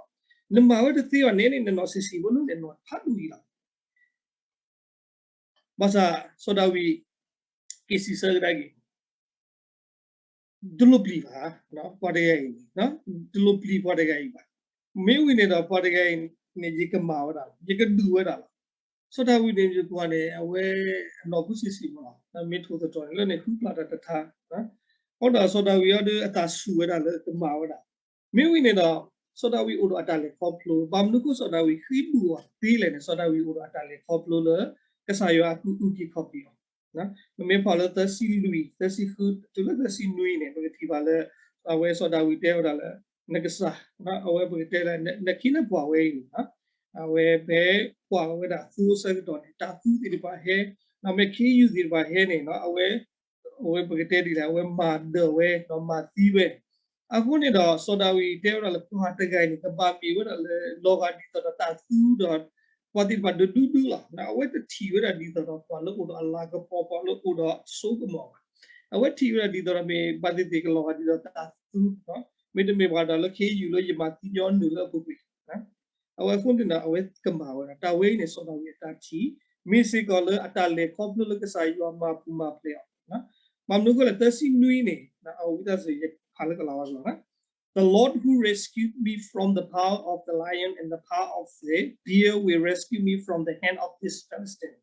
နမၤဝဲတသ့ဘၣ်န့ၣ်န့ၣ် နနီၢ်ဆံးဆံးဖိလၢန့ၣ်နီၢ်ဖးဒိၣ်အံၤလီၤ. ဘၣ်ဆၣ် စီၤဒၤဝံး က့ၤစံးဆၢကဒါက့ၤ တလိၣ်ပျံၤဘၣ် ပှၤတဂၤအံၤန့ၣ် တလိၣ်ပျံၤပှၤတဂၤအံၤဘၣ်. မ့ၢ်ဝံၤန့ၣ်ဒီး ပှၤတဂၤအံၤန့ၣ် ယကမၤဝဲဒၣ်လီၤ, ယကဒုးဝဲဒၣ်လီၤ. စီၤဒၤဝံးန့ၣ် ယကွၢ်န့ၣ် အဝဲအနီၢ်ခိဆံးဆံးမးလီၤ. မ့ၢ်ထိၣ်သတြီၤန့ၣ် လၢန့ၣ်ဃုဖျါတၢ်တထါ အဃိဒီးစီၤဒၤဝံးအံၤဒီးအသးဆူၣ်ဝဲဒၣ်လၢကမၤဝဲဒၣ်. မ့ၢ်ဝံၤန့ၣ်ဒီး စီၤဒၤဝံးအိၣ်ဒီးအတၢ်လဲၤခီဖျိ ဘၣ်မနုၤဃိစီၤဒၤဝံးဃ့ဘုၣ်အီၤသ့လဲၣ်န့ၣ် စီၤဒၤဝံးအိၣ်ဒီးအတၢ်လဲၤခီဖျိလၢ ကစၢ်ယွၤအကုၢ်အုၣ်က့ၤခီၣ်က့ၤအီၤ. ပမ့ၢ်ဖးလၢသၢဆံလွံၢ်, သၢဆံဃု တုၤလၢသၢဆံနွံန့ၣ် ပကထံၣ်ဘၣ်လၢ အဝဲစီၤဒၤဝံးတဲဝဲဒၣ်လၢ နကစၢ်, အဝဲပကတဲလၢ နခ့နပှၤဝဲအံၤန့ၣ် အဝဲဖဲကွၢ်ဝဲဒၣ်သူအဆၢကတီၢ်န့ၣ် တၢ်သူသ့ၣ်တဖၣ်ဟဲ, ဒီးမ့ၢ်ခ့ယုၢ်သ့ၣ်တဖၣ်ဟဲန့ၣ် အဝဲ အဝဲပကတဲဒ်လဲၣ် အဝဲမၤဒၢၣ်ဝဲ ဒီးမၤသံဝဲ. အဃိန့ၣ်ဒီး စီၤဒၤဝံးတဲဝဲဒၣ်လၢ ပှၤတဂၤအံၤန့ၣ် ကဘၣ်မ့ၢ်ဝဲဒၣ်လၢ လီၤဂာ်ဒ်သိးဒီးတၢ်သူဒီး ပှၤသ့ၣ်တဖၣ်ဒိၣ်ဒိၣ်ဒိၣ်လီၤ. အဝဲတထံၣ်ဝဲဒၣ်ဒ်သိးဒီး ပှၤလၢအိၣ်ဒီးအလၤကပီၤ ပှၤလၢအိၣ်ဒီးအစိကမီၤဘၣ်. အဝဲထံၣ်ဝဲဒၣ်ဒ်သိးဒီးမ့ၢ်ဘၣ်သ့ၣ်သ့ၣ်ကလီၤဂာ်ဒ်သိးတၢ်သူ, မ့တမ့ၢ်ဘၣ်ဒီးလၢခ့ယုၢ်လၢယမၤသံညီနုၢ်လၢအပူၤကွံာ် အဝဲအဃိန့ၣ်ဒီး အဝဲကမၤဝဲဒၣ် တၢ်ဝဲအံၤန့ၣ် စီၤဒၤဝံးအတၢ်ထံၣ်, မ့ၢ်စ့ၢ်ကီးလၢအတၢ်လဲၤခီဖျိလၢကစၢ်ယွၤမၤပူၤမၤဖျဲးအီၤ. ဘၣ်မနုၤအဃိလဲၣ် သၢဆံနွံန့ၣ် အဝံသးစူၤ ယဖးလၢကလၤဝါကျိာ် The Lord who rescued me from the power of the lion and the power of the bear will rescue me from the hand of this Philistine.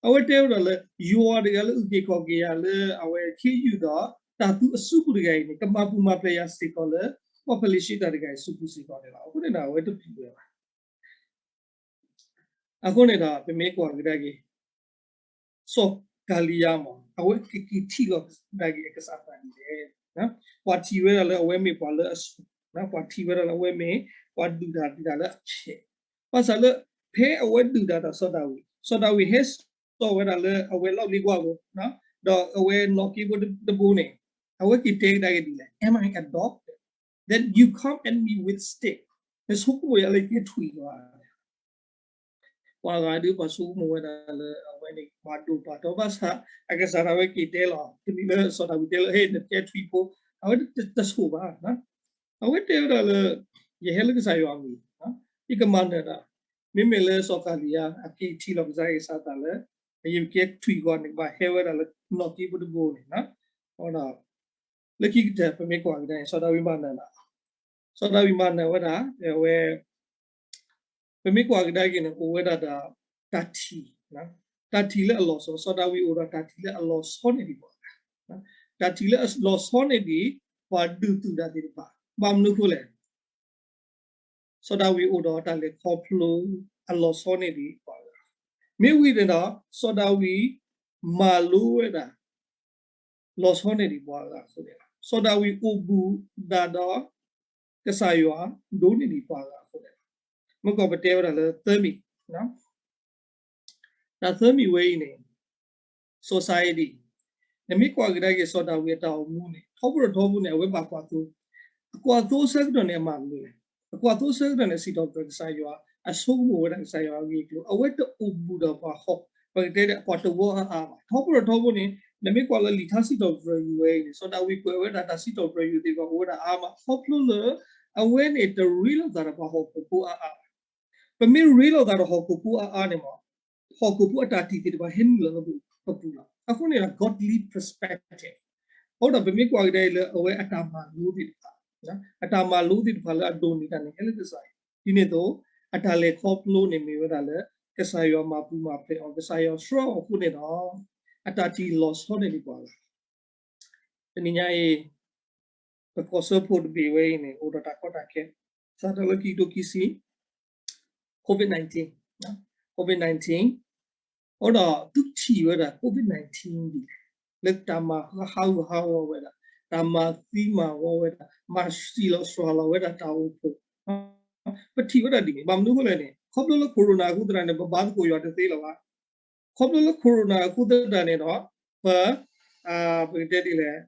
အဝဲတဲဝဲဒၣ်လၢ ယွၤတဂၤလၢအုၣ်က့ၤခီၣ်က့ၤယၤလၢအဝဲခ့ယုၢ်ဒီး တၢ်သူအစုပူၤတဂၤအံၤန့ၣ် ကမၤပူၤမၤဖျဲးယၤစ့ၢ်ကီးလၢ ပှၤဖလ့ၡံတၢ်တဂၤအံၤစုပူၤစ့ၢ်ကီးန့ၣ်လီၤ. အဃိန့ၣ်ဒီး အဝဲတပျံၤဝဲဘၣ်. အဃိန့ၣ်ဒီး ပမ့ၢ်ကွၢ်ကဒါက့ၤ စီၤကၤလံယါမး အဝဲကက့ၤထံၣ်လိာ်ကဒါက့ၤအကစၢ်သးဒ်လဲၣ်. ပှၤထံၣ်ဝဲဒၣ်လၢအဝဲမ့ၢ်ပှၤလၢအဆူၣ်, ပှၤထံၣ်ဝဲဒၣ်လၢအဝဲမ့ၢ်ပှၤဒုၣ်တၢ်ဒုၣ်တၢ်လၢအဆဲး, ဘၣ်ဆၣ်လၢ ဖဲအဝဲဒုၣ်တၢ်ဒီးစီၤဒၤဝံး, စီၤဒၤဝံးဟဲစိာ်ဝဲဒၣ်လၢအဝဲလီၢ်လံၤကွၢ်ဖိ, ဒီးအဝဲနီၣ်က့ဖိတဘိန့ၣ် အဝဲက့ၤတဲကဒါက့ၤဒ်လဲၣ်, Am I a dog that you come at me with stick? နဆိကမိၣ်ယၤလၢကဲထွံၣ်လီၤ. ပှၤဂၤဒုးပှၤဆိကမိၣ်ဝဲဒၣ်လၢအဝဲန့ၣ် ပှၤဒိၣ်ပှၤထီ ဘၣ်ဆၣ် အကစၢ်ဒၣ်ဝဲက့ၤတဲလီၤ, တမ့ၢ်လၢစီၤဒၤဝံးတဲလၢ ဟဲ နကဲထွံၣ်ဖိ, အဝဲတဆိၣ်ဘၣ်. အဝဲတဲဝဲဒၣ်လၢ ယဟဲလၢကစၢ်ယွၤအမံၤ, ယကမၤနၢၤတၢ်, မ့မ့ၢ်လၢစီၤကၤလံယါ အက့ၤထံၣ်လိာ်ကစၢ်ယွၤအကစၢ်သးလၢ ယကဲထွံၣ်ဂီၢ်န့ၣ် ကဘၣ်ဟဲဝဲဒၣ်လၢနီၣ်က့ဖိတဘိန့ၣ် ဒီး လၢခံကတၢၢ် ပမ့ၢ်ကွၢ်ကဒါန့ၣ် စီၤဒၤဝံးမၤနၢၤဒၣ်, စီၤဒၤဝံးမၤနၢၤဝဲဒၣ် အဝဲ ပမ့ၢ်ကွၢ်ကဒါက့ၤန့ၣ် အိၣ်ဝဲဒၣ်ဒီး တၢ်ထံၣ်, တၢ်ထံၣ်လၢအလီၤဆီ, စီၤဒၤဝံးအိၣ်ဒီးတၢ်ထံၣ်လၢအလီၤဆီန့ၢ်ဒံးပှၤဂၤ, တၢ်ထံၣ်လၢအလီၤဆီန့ၢ်ဒံး ပှၤဒုးသူၣ်တၢ်သ့ၣ်တဖၣ်, ဘၣ်မနုၤအဃိလဲၣ် စီၤဒၤဝံးအိၣ်ဒီးတၢ်လဲၤခီဖျိ အလီၤဆီန့ၢ်ဒံးပှၤဂၤ, မ့ၢ်ဝံၤန့ၣ်ဒီး စီၤဒၤဝံး မၤလိဝဲဒၣ် လီၤဆီန့ၢ်ဒံးပှၤဂၤအဃိန့ၣ်လီၤ. စီၤဒၤဝံးအိၣ်ဘူးဒၣ်ဒီး ကစၢ်ယွၤ ဒိၣ်န့ၢ်ဒံးပှၤဂၤအဃိန့ၣ်လီၤ. မ့ၢ်ကီးပတဲဝဲဒၣ်လၢသၢမံၤ, တၢ်သၢမံၤဝဲအံၤန့ၣ် society နမ့ၢ်ကွၢ်ကဒါက့ၤစီၤဒၤဝံးအတၢ်အိၣ်မူန့ၣ် ထီဘိထီဘိန့ၣ် အဝဲဘၣ်ကွၢ်သိ, အကွၢ်သိအဆၢကတီၢ်န့ၣ် အမၤမနုၤလဲၣ်, အကွၢ်သိအဆၢကတီၢ်န့ၣ် စံးထီၣ်ပတြၢၤကစၢ်ယွၤ, အဆိကမိၣ်ဝဲဒၣ်ကစၢ်ယွၤအဂ့ၢ်အကျိၤ, အဝဲတအိၣ်ဘူးဒီးပှၤဟီၣ်, ပကတဲဒ်ပှၤတဝၢအါအါဘၣ်. ထီဘိထီဘိန့ၣ် နမ့ၢ်ကွၢ်လၢလံာ်ထါစံးထီၣ်ပတြၢၤယွၤဝဲအံၤန့ၣ် စီၤဒၤဝံးကွဲးဝဲဒၣ်တၢ်စံးထီၣ်ပတြၢၤယွၤသ့ၣ်တဖၣ်အိၣ်ဝဲဒၣ်အါမး ခီဖျိလၢ အဝဲန့ၣ်တရ့လိာ်သးဒီးပှၤဟီၣ်ခိၣ်ဖိအါအါဘၣ်. ပမ့ၢ်ရ့လိာ်သးဒီးဟီၣ်ခိၣ်ဖိအါအါန့ၣ်မး ဟီၣ်ခိၣ်ဖိအတၢ်ထံၣ်သ့ၣ်တဖၣ်ဟဲနုာ်လီၤလၢပပူၤလီၤ. အဃိန့ၣ်ဒီး godly perspective အဃိဒီးပမ့ၢ်ကွၢ်ကဒါအံၤလၢအဝဲအတၢ်မၤလိသ့ၣ်တဖၣ်, အတၢ်မၤလိသ့ၣ်တဖၣ်လၢအဒိးန့ၢ်တၢ်န့ၣ် ဟဲလၢကစၢ်ယွၤ, ဒ်န့ၣ်အသိး အတၢ်လဲၤခီဖျိန့ၣ်မ့ၢ်ဝဲဒၣ်လၢ ကစၢ်ယွၤမၤပူၤမၤဖျဲးအီၤ, ကစၢ်ယွၤဆှၢအီၤအဃိန့ၣ်ဒီး အတၢ်ထံၣ်လီၤဆီန့ၢ်ဒံးပှၤဂၤ တနံၤညါအံၤ ပကီၢ်စၢဖှိၣ်တဘ့ၣ်ဝဲအံၤန့ၣ် အိၣ်ဒီးတၢ်ကီတၢ်ခဲ, စးထီၣ်လၢခံကထိခံဆံ COVID nineteen, COVID nineteen, အဃိဒီးသုထံၣ်ဝဲဒၣ် COVID nineteen ဒ်လဲၣ်, လၢတၢ်မၤဟးဂူာ်ဟးဂီၤဝဲဒၣ်, တၢ်မၤသံမၤဝီဝဲဒၣ်, မၤစံၣ်လီၤစှၤလီၤဝဲဒၣ်တၢ်အိၣ်ဖှိၣ်, ပထံၣ်ဝဲဒၣ်ဒ်န့ၣ်. ဘၣ်မနုၤအဃိလဲၣ်န့ၣ် ခီဖျိလၢ corona အဃိသတးန့ၣ် ပဘါသကိးယွၤတသ့လၢၤဘၣ်. ခီဖျိလၢ corona အဃိသတးန့ၣ်ဒီး ပ ပကတဲဒ်လဲၣ်,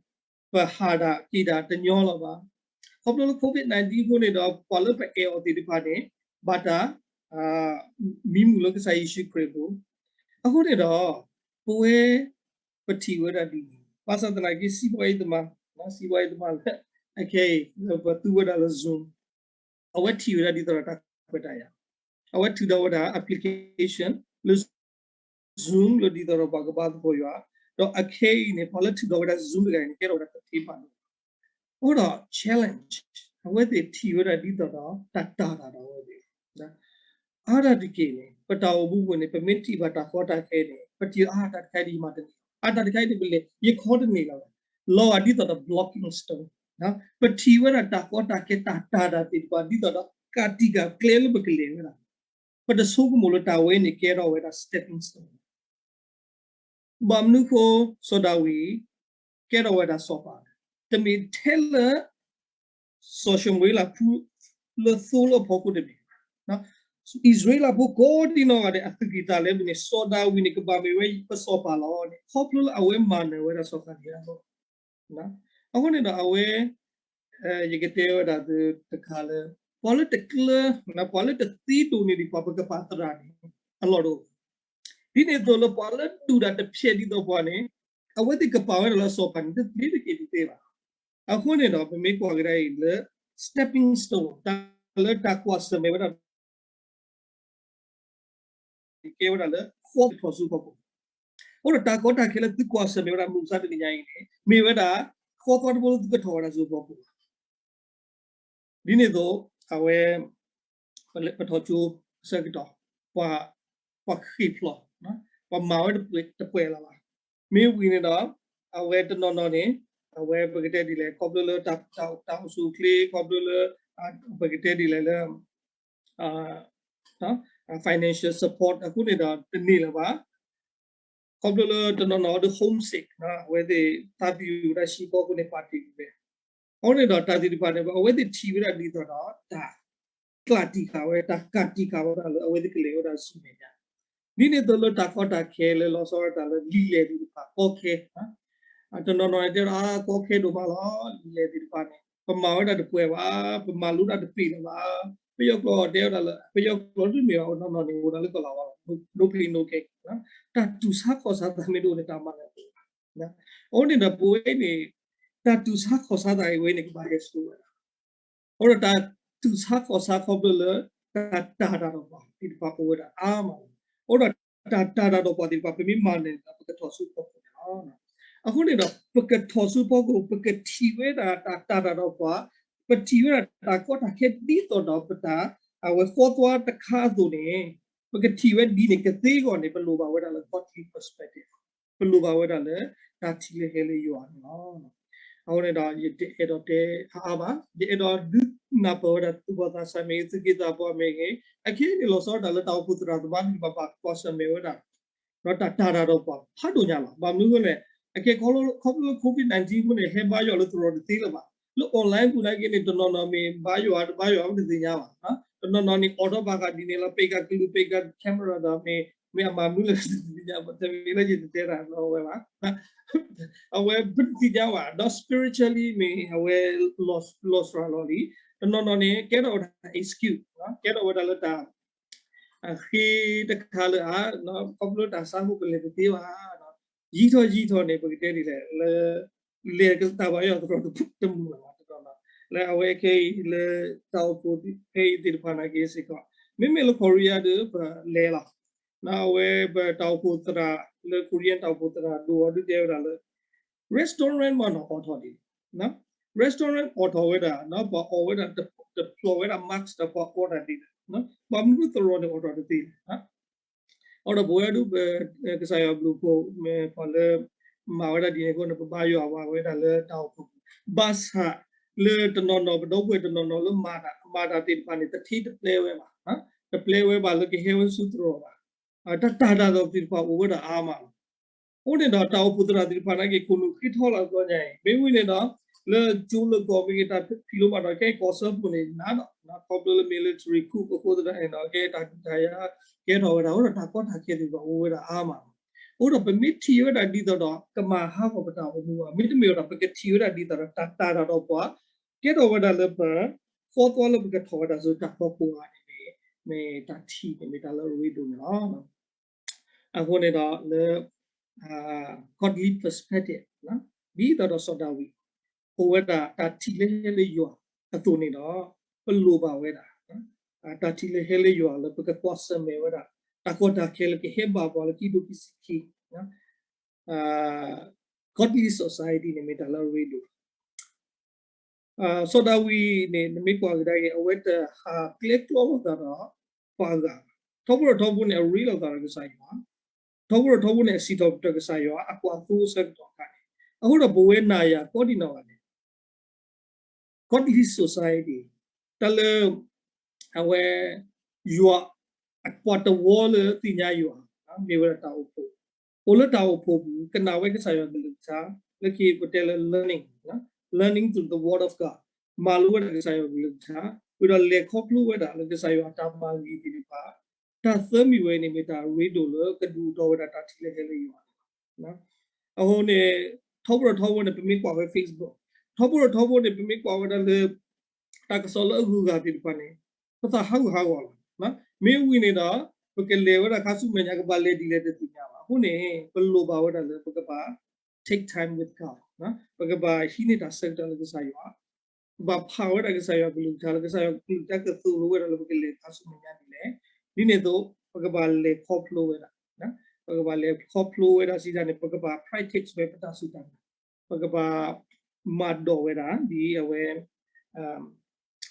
ပဟးတၢ်က့ၤတၢ်တညီလၢၤဘၣ်. ခီဖျိလၢ COVID nineteen အဃိန့ၣ်ဒီး ပှၤလၢပအဲၣ်အီၤသ့ၣ်တဖၣ်န့ၣ် ဘၣ်တၢ် မံမုာ်လၢကစၢ်ယ့ၣ်ၡူးခရံာ်အပူၤ. အဃိန့ၣ်ဒီး ပဝဲ ပထံၣ်ဝဲဒၣ်ဒ်န့ၣ် ဘၣ်ဆၣ်သနာ်က့ စံးဘှါအံၤသမါ, စံးဘှါအံၤသမါလၢ အခဲအံၤ ပသူဝဲဒၣ်လၢ Zoom အဝဲထံၣ်ဝဲဒၣ်ဒ်သိးဒီးတၢ်ခွဲးတၢ်ယာ်, အဝဲထုးထီၣ်ဝဲဒၣ် application လၢ Zoom လၢဒ်သိးဒီးပှၤကဘါသကိးယွၤ, ဒီးအခဲအံၤန့ၣ် ပှၤလၢထုးထီၣ်ဝဲဒၣ် Zoom တဂၤအံၤန့ၣ် ကဲထီၣ်ဝဲဒၣ်တသ့ဘၣ်န့ၣ်, အဃိဒီး challenge အဝဲသ့ၣ်ထံၣ်ဝဲဒၣ်ဒ်သိးဒီးတၢ်တာ်တၢ်ဒီးအဝဲသ့ၣ် အါတက့ၢ်န့ၣ် ပတၢ်အိၣ်မူပူၤန့ၣ် ပမ့ၢ်ထံၣ်ဘၣ်တၢ်ကီတၢ်ခဲန့ၣ် ပထံၣ်အါတၢ်တခါအံၤဒ်ယမၤတန့ၢ်, အါတၢ်တခါအံၤဒ်ပလဲၤ ယခီတန့ၢ်လီၤဝဲ, လီၤဂာ်ဒ်သိးဒီး blocking stone, ပထံၣ်ဝဲဒၣ်တၢ်ကီတၢ်ခဲတၢ်တာ်တၢ်သ့ၣ်တဖၣ် ဒ်သိးဒီးကးတံာ်ကးကျဲလၢပကလဲၤဝဲဒၣ်, ပတဆိကမိၣ်လၢတၢ်ဝဲန့ၣ်ကဲထီၣ်ဝဲဒၣ် stepping stone ဘၣ်မနုၤဃိ စီၤဒၤဝံး ကဲထီၣ်ဝဲဒၣ်စီၤပၤ, တမ့ၢ်ထဲလၢ စီၤၡမူၤအ့လးဖု လၢသိလၢအဖီခိၣ်တမ့ၢ်ဘၣ်. အံၣ်စရ့လးဖိကိးဒံနီၢ်ဂၤဒဲး အသူၣ်ကံၢ်သးလဲပူၤန့ၣ် စီၤဒၤဝံးန့ၣ် ကဘၣ်မ့ၢ်ဝဲပစီၤပၤလီၤန့ၣ် ခီဖျိလၢအဝဲမၤနၢၤဝဲဒၣ်စီၤဃလံယါအဂီၢ်. အဃိန့ၣ်ဒီးအဝဲ ယကတဲဝဲဒၣ်သုတခါလၢ ပှၤလၢတကျၢၤ ပှၤလၢတသ့ဒိၣ်န့ၢ်ဒံးပှၤပကပာ်သရၣ်န့ၣ် အလီၢ်တအိၣ်ဘၣ်. ဒ်န့ၣ်အသိးလၢပှၤလၢဒူၣ်ဒၣ်တဖျဲးဒ်သိးပှၤန့ၣ် အဝဲသ့ၣ်ကပာ်ဝဲဒၣ်လၢအစီၤပၤန့ၣ် တသ့တက့ၢ်တသ့ဘၣ်. အဃိန့ၣ်ဒီး ပမ့ၢ်ကွၢ်ကဒါအံၤလၢ stepping stone တၢ်လၢတၢ်ကွၢ်ဆၢၣ်မဲာ်ဝဲဒၣ် ကဲဝဲဒၣ်လၢ ဃီသထီၣ်ဆူဖီခိၣ်, အိၣ်ဒီးတၢ်ကီတၢ်ခဲလၢသုကွၢ်ဆၢၣ်မဲာ်ဝဲဒၣ်မုၢ်မဆါတနံၤညါအံၤန့ၣ် မ့ၢ်ဝဲဒၣ် ဃီသထီၣ်တဘိလၢသုကထီၣ်ဝဲဒၣ်ဆူဖီခိၣ်လီၤ. ဒ်န့ၣ်အသိး အဝဲ ပထီၣ်ကၠိအဆၢကတီၢ် ပှၤ ပှၤဃ့ၢ်ဖျိး ပှၤမၤဝဲတပှဲၤလၢၤဘၣ်. မ့ၢ်ဝံၤန့ၣ်ဒီး အဝဲတနီၤနီၤန့ၣ် အဝဲပကတဲဒ်လဲၣ် ခီဖျိလၢ တၢ်အိၣ်ဆူၣ်အိၣ်ချ့ ခီဖျိလၢ ပကတဲဒ်လဲၣ်လၢ financial support အဃိန့ၣ်ဒီးတန့ၢ်လၢၤဘၣ်. ခီဖျိလၢတနီၤနီၤဒီး homesick အဝဲသ့ၣ်သးပ့ၤဝဲဒၣ် ရှံကီၢ်ခိၣ်န့ၣ် ပာ်တ့ၢ်ဝဲ အဃိန့ၣ်ဒီးတၢ်သ့ၣ်တဖၣ်န့ၣ် အဝဲသ့ၣ်ထံၣ်ဝဲဒၣ်ဒ်သိးဒီး တၢ်ကျးတံာ်ဃာ်ဝဲ တၢ်ကးတံာ်ဃာ်ဝဲဒၣ်လၢအဝဲသ့ၣ်ကလဲၤဝဲဒၣ်ဆူမဲာ်ညါ, ဒ်န့ၣ်အသိးလၢတၢ်ကီတၢ်ခဲလၢလီၤဆီဒၣ်တၢ်လၢလံာ်လဲၢ်သ့ၣ်တဖၣ် ကီခဲ တနီၤနီၤန့ၣ်တဲဝဲဒၣ် အါ ကီခဲဒိၣ်မးလီၤ လံာ်လဲၢ်သ့ၣ်တဖၣ်န့ၣ် ပမၤဝဲဒၣ်တပှဲၤဘၣ် ပမၤလိတၢ်တပှဲၤလၢၤဘၣ်. ပယီၤကျိာ်တဲဝဲဒၣ်လၢ ပယီၤကျိာ်တမ့ၢ်ဘၣ် တနီၤနီၤန့ၣ် အိၣ်ဒၣ်လၢကီၢ်လၤဝါလီၤ no pain no gain တၢ်တူၢ်ဆါခီၣ်ဆါသးမ့ၢ်တအိၣ်န့ၣ် တၢ်မၤလၢၤဘၣ်. အဃိန့ၣ်ဒီးပဝဲန့ၣ် တၢ်တူၢ်ဆါခီၣ်ဆါသးအံၤဝဲန့ၣ် ကဘၣ်ဟဲဆိဝဲဒၣ် အိၣ်ဒီးတၢ်တူၢ်ဆါခီၣ်ဆါခီဖျိလၢ တၢ်တၢ်တၢ်ဒီးပှၤသ့ၣ်တဖၣ်အိၣ်ဝဲဒၣ်အါမးလီၤ. အိၣ်ဒီးတၢ်တၢ်တၢ်ဒီးပှၤသ့ၣ်တဖၣ် ပမ့ၢ်မၤနၢၤန့ၣ်ဒီး ပကထီၣ်ဆူဖီခိၣ်န့ၣ်လီၤ. အဃိန့ၣ်ဒီး ပကထီၣ်ဆူဖီခိၣ် ပကထံၣ်ဝဲဒၣ်တၢ်တၢ်တၢ်ဒီးပှၤ, ပထံၣ်ဝဲဒၣ်တၢ်ကီတၢ်ခဲဒ်သိးဒီးပတၢ် အဝဲဃီသွါတခါအသိးန့ၣ် ပကထံၣ်ဝဲဒ်န့ၣ်ကသ့အဂီၢ်န့ၣ် ပလိၣ်ဘၣ်ဝဲဒၣ်လၢ godly perspective ပလိၣ်ဘၣ်ဝဲဒၣ်လၢ တၢ်ထံၣ်လၢဟဲလၢယွၤန့ၣ်လီၤ. အဃိန့ၣ်ဒီး ယတအဲၣ်ဒိးတဲအါအါဘၣ်, ယအဲၣ်ဒိးဒုးနၢ်ပၢၢ်ဝဲဒၣ်သုပှၤသးစၢ်မ့ၢ်ဂ့ၤ သုးက့သးပှၢ်မ့ၢ်ဂ့ၤ, အခဲအံၤန့ၣ်လီၤဆီဒၣ်တၢ်လၢတၢ်အိၣ်ဖှိၣ်သရၣ်သမါသ့ၣ်တဖၣ်ဘၣ်ကွၢ်ဆၢၣ်မဲာ်ဝဲဒၣ် ဒီးတၢ်တၢ်တၢ်ဒီးပှၤဖးဒိၣ်ညါလီၤ. ဘၣ်မနုၤအဃိလဲၣ်, အကဲခီဖျိလၢ covid nineteen အဃိန့ၣ် ဟဲဘါယွၤလၢသရိာ်တသ့လၢၤဘၣ်. လၢ online ပူၤနာ်က့န့ၣ် တနီၤနီၤမ့ၢ်ဘါယွၤတဘါယွၤမ့ၢ်တသ့ၣ်ညါဘၣ်. တနီၤနီၤန့ၣ် အိးထီၣ်ဘၣ်ဃးဒ်န့ၣ်လီၤ ပ့ၤကၤကလုာ် ပ့ၤကၤ camera ဒီးမ့ၢ် မ့ၢ်အမၤမနုၤလဲၣ်တသ့ၣ်ညါဘၣ်. တမ့ၢ်လၢယတတဲတၢ်လီၤဝဲဘၣ် အဝဲပတသ့ၣ်ညါဘၣ် ဒီး spiritually မ့ၢ် အဝဲ လီၤစှၤလီၤလံ. တနီၤနီၤန့ၣ် ကဲထီၣ်ဝဲဒၣ် excuse ကဲထီၣ်ဝဲဒၣ်လၢတၢ် အဃ့တခါလၢအါ ခီဖျိတၢ်ဆါဟိၣ်ပလဲၤတသ့ဘၣ် ယံာ်ထီၣ်ယံာ်ထီၣ်န့ၣ် ပကတဲဒ်လဲၣ် လၢ လဲၤတၢ်ဘါယွၤသရိာ်တမုာ်လၢၤဘၣ်တနီၤနီၤ လၢအဝဲခဲအံၤလၢတၢ်အိၣ်ဖှိၣ်ဖဲအံၤသ့ၣ်တဖၣ်နာ်က့စ့ၢ်ကီး မ့မ့ၢ်လၢ Korea ဒီးပလဲၤလီၤ. အဝဲပတၢ်အိၣ်ဖှိၣ်သရၣ်လၢ Korean တၢ်အိၣ်ဖှိၣ်သရၣ်ဒိၣ်အီၤဒုးတဲဝဲဒၣ်လၢ restaurant မးနီၤအိးထီၣ်ဒံး restaurant အိးထီၣ်ဝဲဒၣ် ပှၤအီၣ်ဝဲဒၣ်တဖျိးဝဲဒၣ် mask ဒီးပှၤအီၣ်တၢ်ဒ်လဲၣ် ဘၣ်မနုၤသရိာ်န့ၣ်အိးထီၣ်တသ့လဲၣ်. အဃိဒီးပဝဲဒၣ်ပ ကစၢ်ယွၤဘျုးဖှိၣ် မ့ၢ်ပှၤလၢ မၤဝဲဒၣ်ဒ်န့ၣ်အဃိန့ၣ် ပဘါယွၤဘၣ်ဝဲဒၣ်လၢတၢ်အိၣ်ဖှိၣ်ပူၤ ဘၣ်ဆၣ်လၢတနီၤနီၤ ပဒီပုၢ်ဝဲၢ်တနီၤနီၤလၢမၤတၢ် မၤတၢ်သ့ၣ်တဖၣ်န့ၣ် တထံၣ်တပျဲဝဲဘၣ် တပျဲဝဲဘၣ်လၢကဟဲဝဲဆူသရိာ်ဘၣ်. တၢ်တၢ်တၢ်ဒီးသ့ၣ်တဖၣ်အိၣ်ဝဲဒၣ်အါမးလီၤ. အဃိန့ၣ်ဒီးတၢ်အိၣ်ဖှိၣ်သရၣ်သ့ၣ်တဖၣ်နာ်က့ ခိၣ်နူာ်ဃ့ထီလီၤသီညါအံၤ မ့ၢ်ဝံၤန့ၣ်ဒီး လၢကၠိလၢကီၢ်မ့ၢ်ဂ့ၤ တၢ်ဖံးလိမၤဒိး ခဲအံၤကီၢ်စၢဖှိၣ်န့ၣ် နးဒီး ခီဖျိလၢမ့ၢ်လၢထရံးခိၣ်အဃိသတးန့ၣ်ဒီး ကဲတၢ်ဒုးတၢ်ယၤကဲထီၣ်ဝဲဒၣ် အဃိဒီးတၢ်ကီတၢ်ခဲသ့ၣ်တဖၣ်အိၣ်ဝဲဒၣ်အါမးလီၤ. အဃိဒီးပမ့ၢ်ထံၣ်ဝဲဒၣ်ဒ်သိးဒီး ကမၤဟးဂီၤပတၢ်အိၣ်မူဘၣ် မ့တမ့ၢ်ဒီး ပကထံၣ်ဝဲဒၣ်ဒ်သိးဒီး တၢ်တၢ်တၢ်ဒီးပှၤ ကဲထီၣ်ဝဲဒၣ်လၢပ ဃီသွါလၢပကထီၣ်ဝဲဒၣ်ဆူတၢ်ဖီခိၣ်အဂီၢ်န့ၣ် မ့ၢ်တၢ်ထံၣ်န့ၣ် မ့ၢ်တၢ်လၢအရ့ဒိၣ်န့ၣ်လီၤ. အဃိန့ၣ်ဒီးလၢ godly perspective ဒ်သိးဒီးစီၤဒၤဝံး အိၣ်ဝဲဒၣ်တၢ်ထံၣ်လၢဟဲလၢယွၤအသိးန့ၣ်ဒီး ပလိၣ်ဘၣ်ဝဲဒၣ် တၢ်ထံၣ်လၢဟဲလၢယွၤလၢပကကွၢ်ဆၢၣ်မဲာ်ဝဲဒၣ် တၢ်ကီတၢ်ခဲလၢကဟဲဘၣ်ပှၤလၢခံဒိၣ်ခံဆံခံ godly society န့ၣ် မ့ၢ်တၢ်လၢအရ့ဒိၣ် စီၤဒၤဝံးန့ၣ် နမ့ၢ်ကွၢ်ကဒါက့ၤ အဝဲတဟးကျဲကျီလိာ်သးဒီးပှၤဂၤဘၣ်. ထီဘိဒီးထီဘိန့ၣ် အရ့လိာ်သးဒီးကစၢ်ယွၤ, ထီဘိဒီးထီဘိန့ၣ် အစံးထီၣ်ပတြၢၤကစၢ်ယွၤ အကွၢ်သိအဆၢကတီၢ်အခါန့ၣ်, အဃိဒီးပဝဲနၤယၤကိးဒံနီၢ်ဂၤဒဲး godly society တၢ်လၢ အဝဲ ယွၤ အပှၤတဝီလၢသ့ၣ်ညါယွၤ မ့ၢ်ဝဲဒၣ်တၢ်အိၣ်ဖှိၣ်, ပ အိၣ်လၢတၢ်အိၣ်ဖှိၣ်ပူၤ ကနၣ်ဝဲကစၢ်ယွၤကလုၢ်ကထါ, လၢခံပတဲလၢ learning, learning through the word of God, မၤလိဝဲဒၣ်ကစၢ်ယွၤကလုၢ်ကထါ, ဝံၤဒီးလဲၤခီဖျိဝဲဒၣ်လၢကစၢ်ယွၤအတၢ်မၤဂ့ၤသ့ၣ်တဖၣ်, တၢ်သၢမံၤဝဲန့ၣ်မ့ၢ်တၢ်ရ့ဒိၣ်လၢကဒုးအိၣ်ထီၣ်ဝဲဒၣ်တၢ်ထံၣ်လၢဟဲလၢယွၤန့ၣ်လီၤ. အဃိန့ၣ် ထီဘိဒီးထီဘိန့ၣ် ပမ့ၢ်ကွၢ်ဝဲ Facebook, ထီဘိဒီးထီဘိန့ၣ် ပမ့ၢ်ကွၢ်ဝဲဒၣ်လၢ တၢ်ကစီၣ်လၢအဂုၤအဂၤသ့ၣ်တဖၣ်န့ၣ် ပသးဟးဂူာ်ဟးဂီၤလီၤ. မ့ၢ်ဝံၤန့ၣ်ဒီး ပကလဲၤဝဲဒၣ်ခါဆူမဲာ်ညါ ကဘၣ်လဲၤဒ်လဲၣ်တသ့ၣ်ညါဘၣ်. အဃိန့ၣ် ပလိၣ်ဘၣ်ဝဲဒၣ်လၢပကဘၣ် take time with God, ပကဘၣ်ဟံးန့ၢ်တၢ်ဆၢကတီၢ်လၢကစၢ်ယွၤ, ပဘၣ်ဖးဝဲဒၣ်ကစၢ်ယွၤကလုၢ်ကထါ လၢကစၢ်ယွၤကလုၢ်ကထါကသိၣ်လိဝဲဒၣ်လၢပကလဲၤခါဆူမဲာ်ညါဒ်လဲၣ်. ဒ်န့ၣ်အသိး ပကဘၣ်လဲၤခီဖျိဝဲဒၣ်, ပကဘၣ်လဲၤခီဖျိဝဲဒၣ်စံးတၢ်န့ၣ် ပကဘၣ် practice ဝဲပတၢ်စူၢ်တၢ်နာ်, ပကဘၣ်မၤဒိးဝဲဒၣ် ဒ်အဝဲ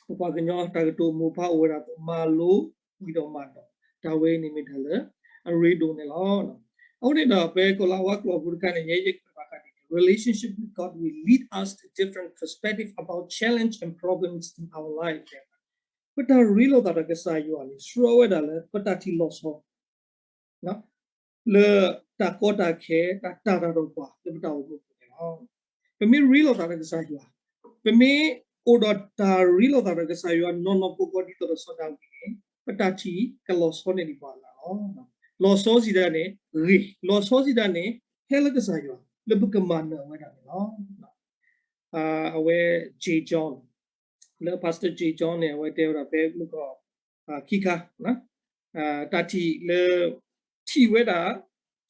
ပပှၤကညီတၢ်ကတိၤမိၢ်ပၢ်အိၣ်ဝဲဒၣ်အသိး မၤလိဝံၤဒီးမၤဒိး, တၢ်ဝဲအံၤန့ၣ်မ့ၢ်တၢ်လၢအရ့ဒိၣ်န့ၣ်လီၤ. အဃိန့ၣ်ဒီး ဖဲကီၤလၤဝါကျိာ်ဖိတခါန့ၣ် ယဲယကဘၣ်ဃးဒ်န့ၣ် relationship with God will lead us to different perspective about challenge and problems in our life. ပတၢ်ရ့လိာ်သးဒီးကစၢ်ယွၤန့ၣ် ဆှၢဝဲဒၣ်လၢပတၢ်ထံၣ်လီၤဆီ လၢတၢ်ကီတၢ်ခဲ တၢ်တၤတၢ်ဒီးပှၤလၢပတၢ်အိၣ်မူအပူၤန့ၣ်လီၤ. ပမ့ၢ်ရ့လိာ်သးဒီးကစၢ်ယွၤ, ပမ့ၢ်အိၣ်ဒီးတၢ်ရ့လိာ်သးဒီးကစၢ်ယွၤ နီၢ်နီၢ်ကီၢ်ကီၢ်ဒ်သိးဒီးစီၤဒၤဝံးန့ၣ် ပတၢ်ထံၣ်ကလီၤဆီန့ၢ်ဒံးပှၤအဂၤလီၤ. လီၤဆီစံးဒၣ်န့ၣ် ဂ့ၤ, လီၤဆီစံးဒၣ်န့ၣ် ဟဲလၢကစၢ်ယွၤ လၢပကမၤနၢၤဝဲဒၣ်န့ၣ်လီၤ. အဝဲ Jay John လၢ Pastor Jay John န့ၣ် အဝဲတဲဝဲဒၣ်ဖဲမုၢ်ကီၢ် ခံခါ တၢ်ထံၣ်လၢ ထံၣ်ဝဲဒၣ်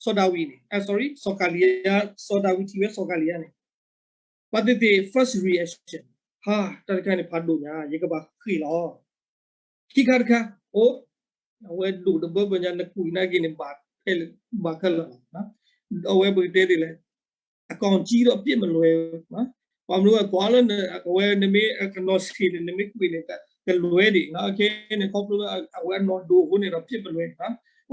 စီၤဒၤဝံးန့ၣ် sorry စီၤကၤလံယါ, စီၤဒၤဝံးထံၣ်ဝဲစီၤကၤလံယါန့ၣ် ပှၤသ့ၣ်သ့ၣ် first reaction ဟါ, တၢ်တခါန့ၣ်ဖးဒိၣ်ညါ ယကဘၣ်ဃ့ၢ်လီၤ. ခံခါတခါ အိၣ် အဝဲဒိၣ်တဘၢဘၢညါ နကွံာ်နာ်က့န့ၣ် ဘၣ်ခဲလၢာ်, အဝဲပကတဲဒ်လဲၣ် အကောင်ကြီးတော့ အပြစ်မလွဲဘူး. ဘၣ်မနုၤအကွၢ်လၢ အဝဲနမ့ၢ်အနီၢ်ဆံးန့ၣ် နမ့ၢ်ကွံာ်န့ၣ် ကလွဲဒံး, ခဲအံၤန့ၣ်ခီဖျိလၢအဝဲအနီၢ်ဒိၣ်အဃိန့ၣ်ဒီး အပြစ်မလွဲ, အဃိန့ၣ်ဒီးအတၢ်ထံၣ်အ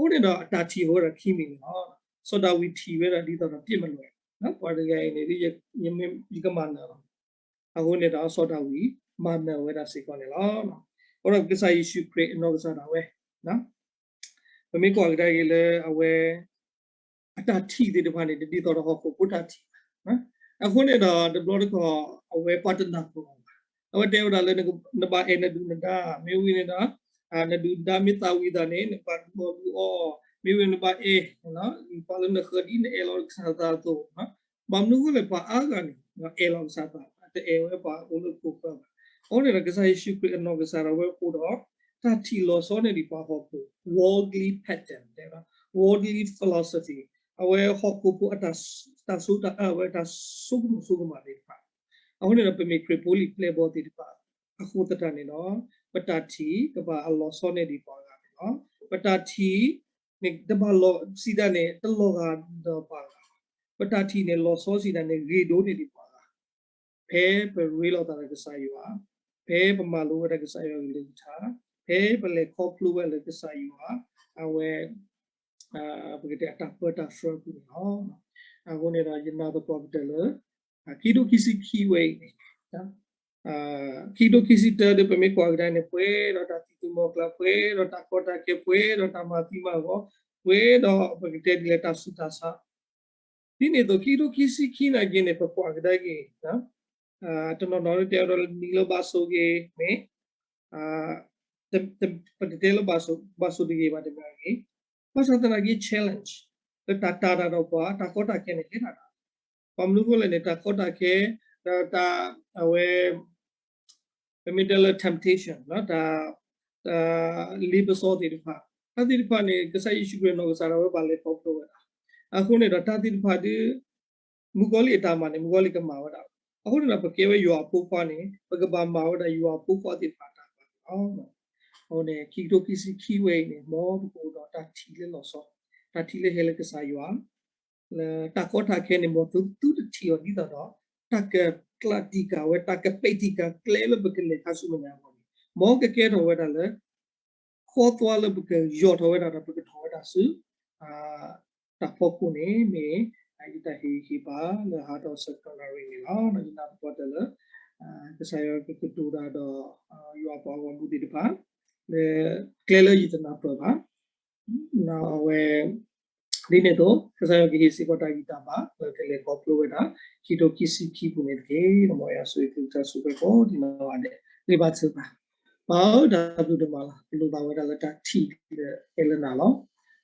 ဝဲဒၣ်ခံမံၤန့ၣ်လီၤ. စီၤဒၤဝံးထံၣ်ဝဲဒၣ်ဒ်သိးဒီး အပြစ်မလွဲ, ပှၤတဂၤအံၤန့ၣ် ယကမၤနၢၤလီၤ. အဃိန့ၣ်ဒီးစီၤဒၤဝံး မၤနၢၤဝဲဒၣ်စ့ၢ်ကီးန့ၣ်လီၤ. အဃိဒီးကစၢ်ယ့ၣ်ၡူးခရံာ်အနီၢ်ကစၢ်ဒၣ်ဝဲ ပမ့ၢ်ကွၢ်ကဒါက့ၤလၢအဝဲ အတၢ်ထံၣ်သ့ၣ်တဖၣ်န့ၣ် တဒ်သိးဒီးဟီၣ်ခိၣ်ဖိတၢ်ထံၣ်ဘၣ်. အဃိန့ၣ်ဒီးတဘျီတခီၣ် အဝဲပှၤတနၢ်ပၢၢ်အီၤဘၣ်. အဝဲတဲဝဲဒၣ်လၢ နဘၣ်အဲၣ်နဒုၣ်နဒါ, မ့ၢ်ဝံၤန့ၣ်ဒီး နဒုၣ်နဒါမ့ၢ်သးဝံၣ်သးန့ၣ် နကဘၣ်ဒုးအီၣ်ဒုးအီ, မ့ၢ်ဝံၤနဘၣ်အဲၣ် ပှၤလၢနဃၢၤဒ်နအဲၣ်လီၤကစၢ်သးအသိး, ဘၣ်မနုၤအဃိလဲၣ် ပှၤအါဂၤန့ၣ် အဲၣ်လီၤကစၢ်သး တအဲၣ်ဝဲပှၤအိၣ်လၢခိၣ်ဃၢၤဘၣ်. အဃိန့ၣ်ဒီး ကစၢ်ယ့ၣ်ၡူးခရံာ်အနီၢ်ကစၢ်ဒၣ်ဝဲအိၣ်ဒီး တၢ်ထံၣ်လီၤဆီန့ၢ်ဒံးပှၤဟီၣ်ခိၣ် worldly pattern, worldly philosophy, အဝဲဟီၣ်ခိၣ်ဖိအတၢ်, တၢ်ဆိတၢ်အၢ အဝဲတၢ်ဆိကမိၣ်ဆိကမးသ့ၣ်တဖၣ်. အဃိန့ၣ်ဒီး ပမ့ၢ်ခရံာ်ဖိလံၤပျဲၢ်ဘီၣ်သ့ၣ်တဖၣ် အဃိသတးန့ၣ်ဒီး ပတၢ်ထံၣ်ကဘၣ်အလီၤဆီန့ၢ်ဒံးပှၤဂၤန့ၣ်လီၤ. ပတၢ်ထံၣ်န့ၣ် တဘၣ်လီၤစံးဒၣ်န့ၣ် တလီၤဂာ်ဒီးပှၤဂၤ, ပတၢ်ထံၣ်န့ၣ် လီၤဆီစံးဒၣ်န့ၣ် ဂ့ၤဒိၣ်န့ၢ်ဒံးပှၤဂၤ ဖဲပရ့လိာ်သးဒီးကစၢ်ယွၤ, ဖဲပမၤလိဝဲဒၣ်ကစၢ်ယွၤကလုၢ်ကထါ, ဖဲပလဲၤခီဖျိဝဲလၢကစၢ်ယွၤ အဝဲ ပကတဲအတၢ်ပၢတၢ်ဆှၢအပူၤန့ၣ်လီၤ. အဃိန့ၣ်ဒီး ယနာ်သပှၢ်ကတၢၢ်လၢ ခံဒိၣ်ခံဆံခံဝဲအံၤန့ၣ် ခံဒိၣ်ခံဆံတၢဒီး ပမ့ၢ်ကွၢ်ကဒါန့ၣ် ပှဲၤဒီးတၢ်သံၣ်သူမီၤကျၢ်, ပှဲၤဒီးတၢ်ကီတၢ်ခဲ, ပှဲၤဒီးတၢ်မၤသံမၤဂီၤ, ပှဲၤဒီးပကတဲဒ်လဲၣ် တၢ်ဆူးတၢ်ဆါ, ဒ်န့ၣ်အသိး ခံဒိၣ်ခံဆံခံနာ်က့န့ၣ် ပကွၢ်ကဒါက့ၤ တနီၤနီၤတဲအီၤဒီး နံၤလၢဘၣ်ဆိၣ်ဂ့ၤမ့ၢ် ပတတဲလၢဘၣ်ဆိၣ်တဂ့ၤဘၣ်တမံၤဂ့ၤ, ဘၣ်ဆၣ်သနာ်က့ challenge လၢတၢ်တၤတၢ်ဒီးပှၤ တၢ်ကီတၢ်ခဲန့ၣ် ဟဲတၢ်တၢ်, ဘၣ်မနုၤအဃိလဲၣ်န့ၣ် တၢ်ကီတၢ်ခဲ ဒီးတၢ်အဝဲ ပမ့ၢ်တဲလၢ temptation တၢ် လ့ပစီသ့ၣ်တဖၣ်, တၢ်သ့ၣ်တဖၣ်န့ၣ် ကစၢ်ယ့ၣ်ၡူးခရံာ်နီၢ်ကစၢ်ဒၣ်ဝဲဘၣ်လဲၤခီဖျိဝဲဒၣ်. အဃိန့ၣ်ဒီး တၢ်သ့ၣ်တဖၣ်ဒ် မုၣ်ကီၤလံၢ်အတၢ်မၤန့ၣ် မုၣ်ကီၤလံၢ်ကမၤဝဲဒၣ်. အဃိန့ၣ်ဒီး ပကဲဝဲယွၤအဖိခွါန့ၣ် ပကဘၣ်မၤဝဲဒၣ်ယွၤအဖိခွါသ့ၣ်တဖၣ်အတၢ်မၤန့ၣ်လီၤ. အဃိန့ၣ် ခံကထိခံဆံခံဝဲအံၤန့ၣ် မ်ပကအိၣ်ဒီးတၢ်ထံၣ်လၢလီၤဆီ, တၢ်ထံၣ်လၢဟဲလၢကစၢ်ယွၤ လၢတၢ်ကီတၢ်ခဲန့ၣ် မ်သုတထံၣ်အီၤဒ်သိးဒီး တၢ်ကကျးတံၢ်ကၤဝဲ တၢ်ကပဲာ်တံၢ်ကၤကျဲလၢပကလဲၤခါဆူမဲာ်ညါအဂီၢ်န့ၣ် မ်ကကဲထီၣ်ဝဲဒၣ်လၢ ခီသွါလၢပကယီၢ်ထီၣ်ဝဲဒၣ်ဒီး ပကထီၣ်ဝဲဒၣ်ဆူ တၢ်ဖီခိၣ်န့ၣ် မ့ၢ်ယတၢ်ဟ့ၣ်ဂံၢ်ဟ့ၣ်ဘါလၢဟါဒီးဆၢကတီၢ်နၣ်ရံၣ်န့ၣ်လီၤ. ယနာ်သပှၢ်တၢၢ်လၢ ကစၢ်ယွၤကကတိၤတၢ်ဒီး ယွၤအပှၤဂီၢ်မုၢ်သ့ၣ်တဖၣ် လၢကျဲလၢယတနၢ်ပၢၢ်ဘၣ်. အဝဲ ဒ်န့ၣ်အသိး ကစၢ်ယွၤကဟ့ၣ်စ့ၢ်ကီးတၢ်ဂံၢ်တၢ်ဘါ လၢကလဲၤခီဖျိဝဲဒၣ် ခံကထိခံဆံခံပူၤန့ၣ်တက့ၢ်. မ်ယွၤဆိၣ်ဂ့ၤသုတၢ်ဆိၣ်ဂ့ၤကိးဒံးနီၢ်ဂၤဒဲး ဂ့ၤဘၣ်စၢၤဘၣ်. ပၢ်ဧၢ, တၢ်ဘျုးဒိၣ်မးလီၤ. ပလိၣ်ဘၣ်ဝဲဒၣ်လၢတၢ်ထံၣ်လၢအဲၣ်လၢနၤလီၤ.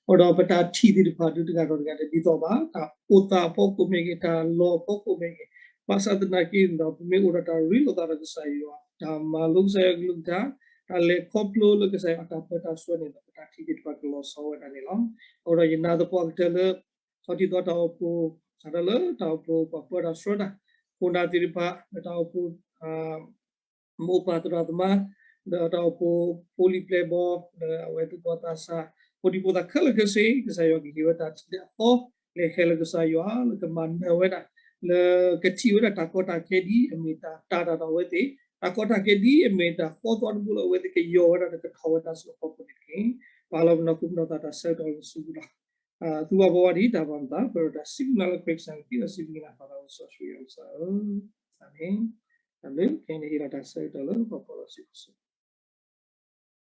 အဃိဒီးပတၢ်ထံၣ်သ့ၣ်တဖၣ် ဒုးတဂၤဒီးတဂၤတဒ်သိးဘၣ်, တၢ်အိၣ်သးအဖီခိၣ်မ့ၢ်ဂ့ၤ, တၢ်လီၢ်အဖီခိၣ်မ့ၢ်ဂ့ၤ, ဘၣ်ဆၣ်သနာ်က့န့ၣ်ဒီး ပမ့ၢ်အိၣ်ဒီးတၢ်ရ့လိာ်သးဒီးကစၢ်ယွၤ, တၢ်မၤလိကစၢ်ယွၤကလုၢ်ကထါ, တၢ်လဲၤခီဖျိလၢကစၢ်ယွၤအတၢ်ပၢတၢ်ဆှၢန့ၣ်ဒီး ပတၢ်ထံၣ်သ့ၣ်တဖၣ်ကလီၤဆီဝဲဒၣ်န့ၣ်လီၤ. အဃိဒီးယနာ်သပှၢ်ကတၢၢ်လၢ ဆီထံသီတၢ်အိၣ်ဖှိၣ် စးထီၣ်လၢတၢ်အိၣ်ဖှိၣ်ပှၤပၢတၢ်ဆှၢတၢ် ခိၣ်နၢ်သ့ၣ်တဖၣ် လၢတၢ်အိၣ်ဖှိၣ် မိၢ်ပၢ်သရၣ်သမါ ဒီးတၢ်အိၣ်ဖှိၣ်ဖိလံၤပျဲၢ်ဘီ ဒီးအဝဲသူၣ်ဘီၣ်သးစၢ် ဖိဒံဖိသၣ်ခဲလၢာ်ခဲဆ့ ကစၢ်ယွၤကဟ့ၣ်ဝဲတၢ်ထံၣ်လၢအသီ လဲၤဟဲလၢကစၢ်ယွၤ လၢကမၤနၢၤဝဲဒၣ် လၢကထံၣ်ဝဲဒၣ်တၢ်ကီတၢ်ခဲဒ်အမ့ၢ်တၢ်တၤတၢ်ဒီးအဝဲသ့ၣ် တၢ်ကီတၢ်ခဲဒ်အမ့ၢ်တၢ်ဃီသီတဘိလၢအဝဲသ့ၣ်ကယီၤဝဲဒၣ်ဒီးကထီၣ်ဝဲတၢ်စုအဖီခိၣ်န့ၣ်တက့ၢ်. ပာ်လီၤပနီၢ်ခိပနီၢ်သးတၢ်ဆၢကတီၢ်လၢစုပူၤလီၤ. သူၣ်ဘၣ်ဘှီဘၣ်ဒ်တၢ်ဘၣ်မတၤ ပၢၢ်ဒီးတၢ်စံးဘျုးနၤလၢခရံာ်ကစၢ်န့ၣ် ဒ်သိးစံးဘျုးနၤ ပၢ်သးစီဆှံယွၤကစၢ်ဧၢ, အၤမ့ၣ်. တၢ်ဘျုး ခဲအံၤန့ၣ်ဟ့ၣ်လီၤတၢ်ဆၢကတီၢ်လၢပှၤဖီၣ်လီၤစုပူၤ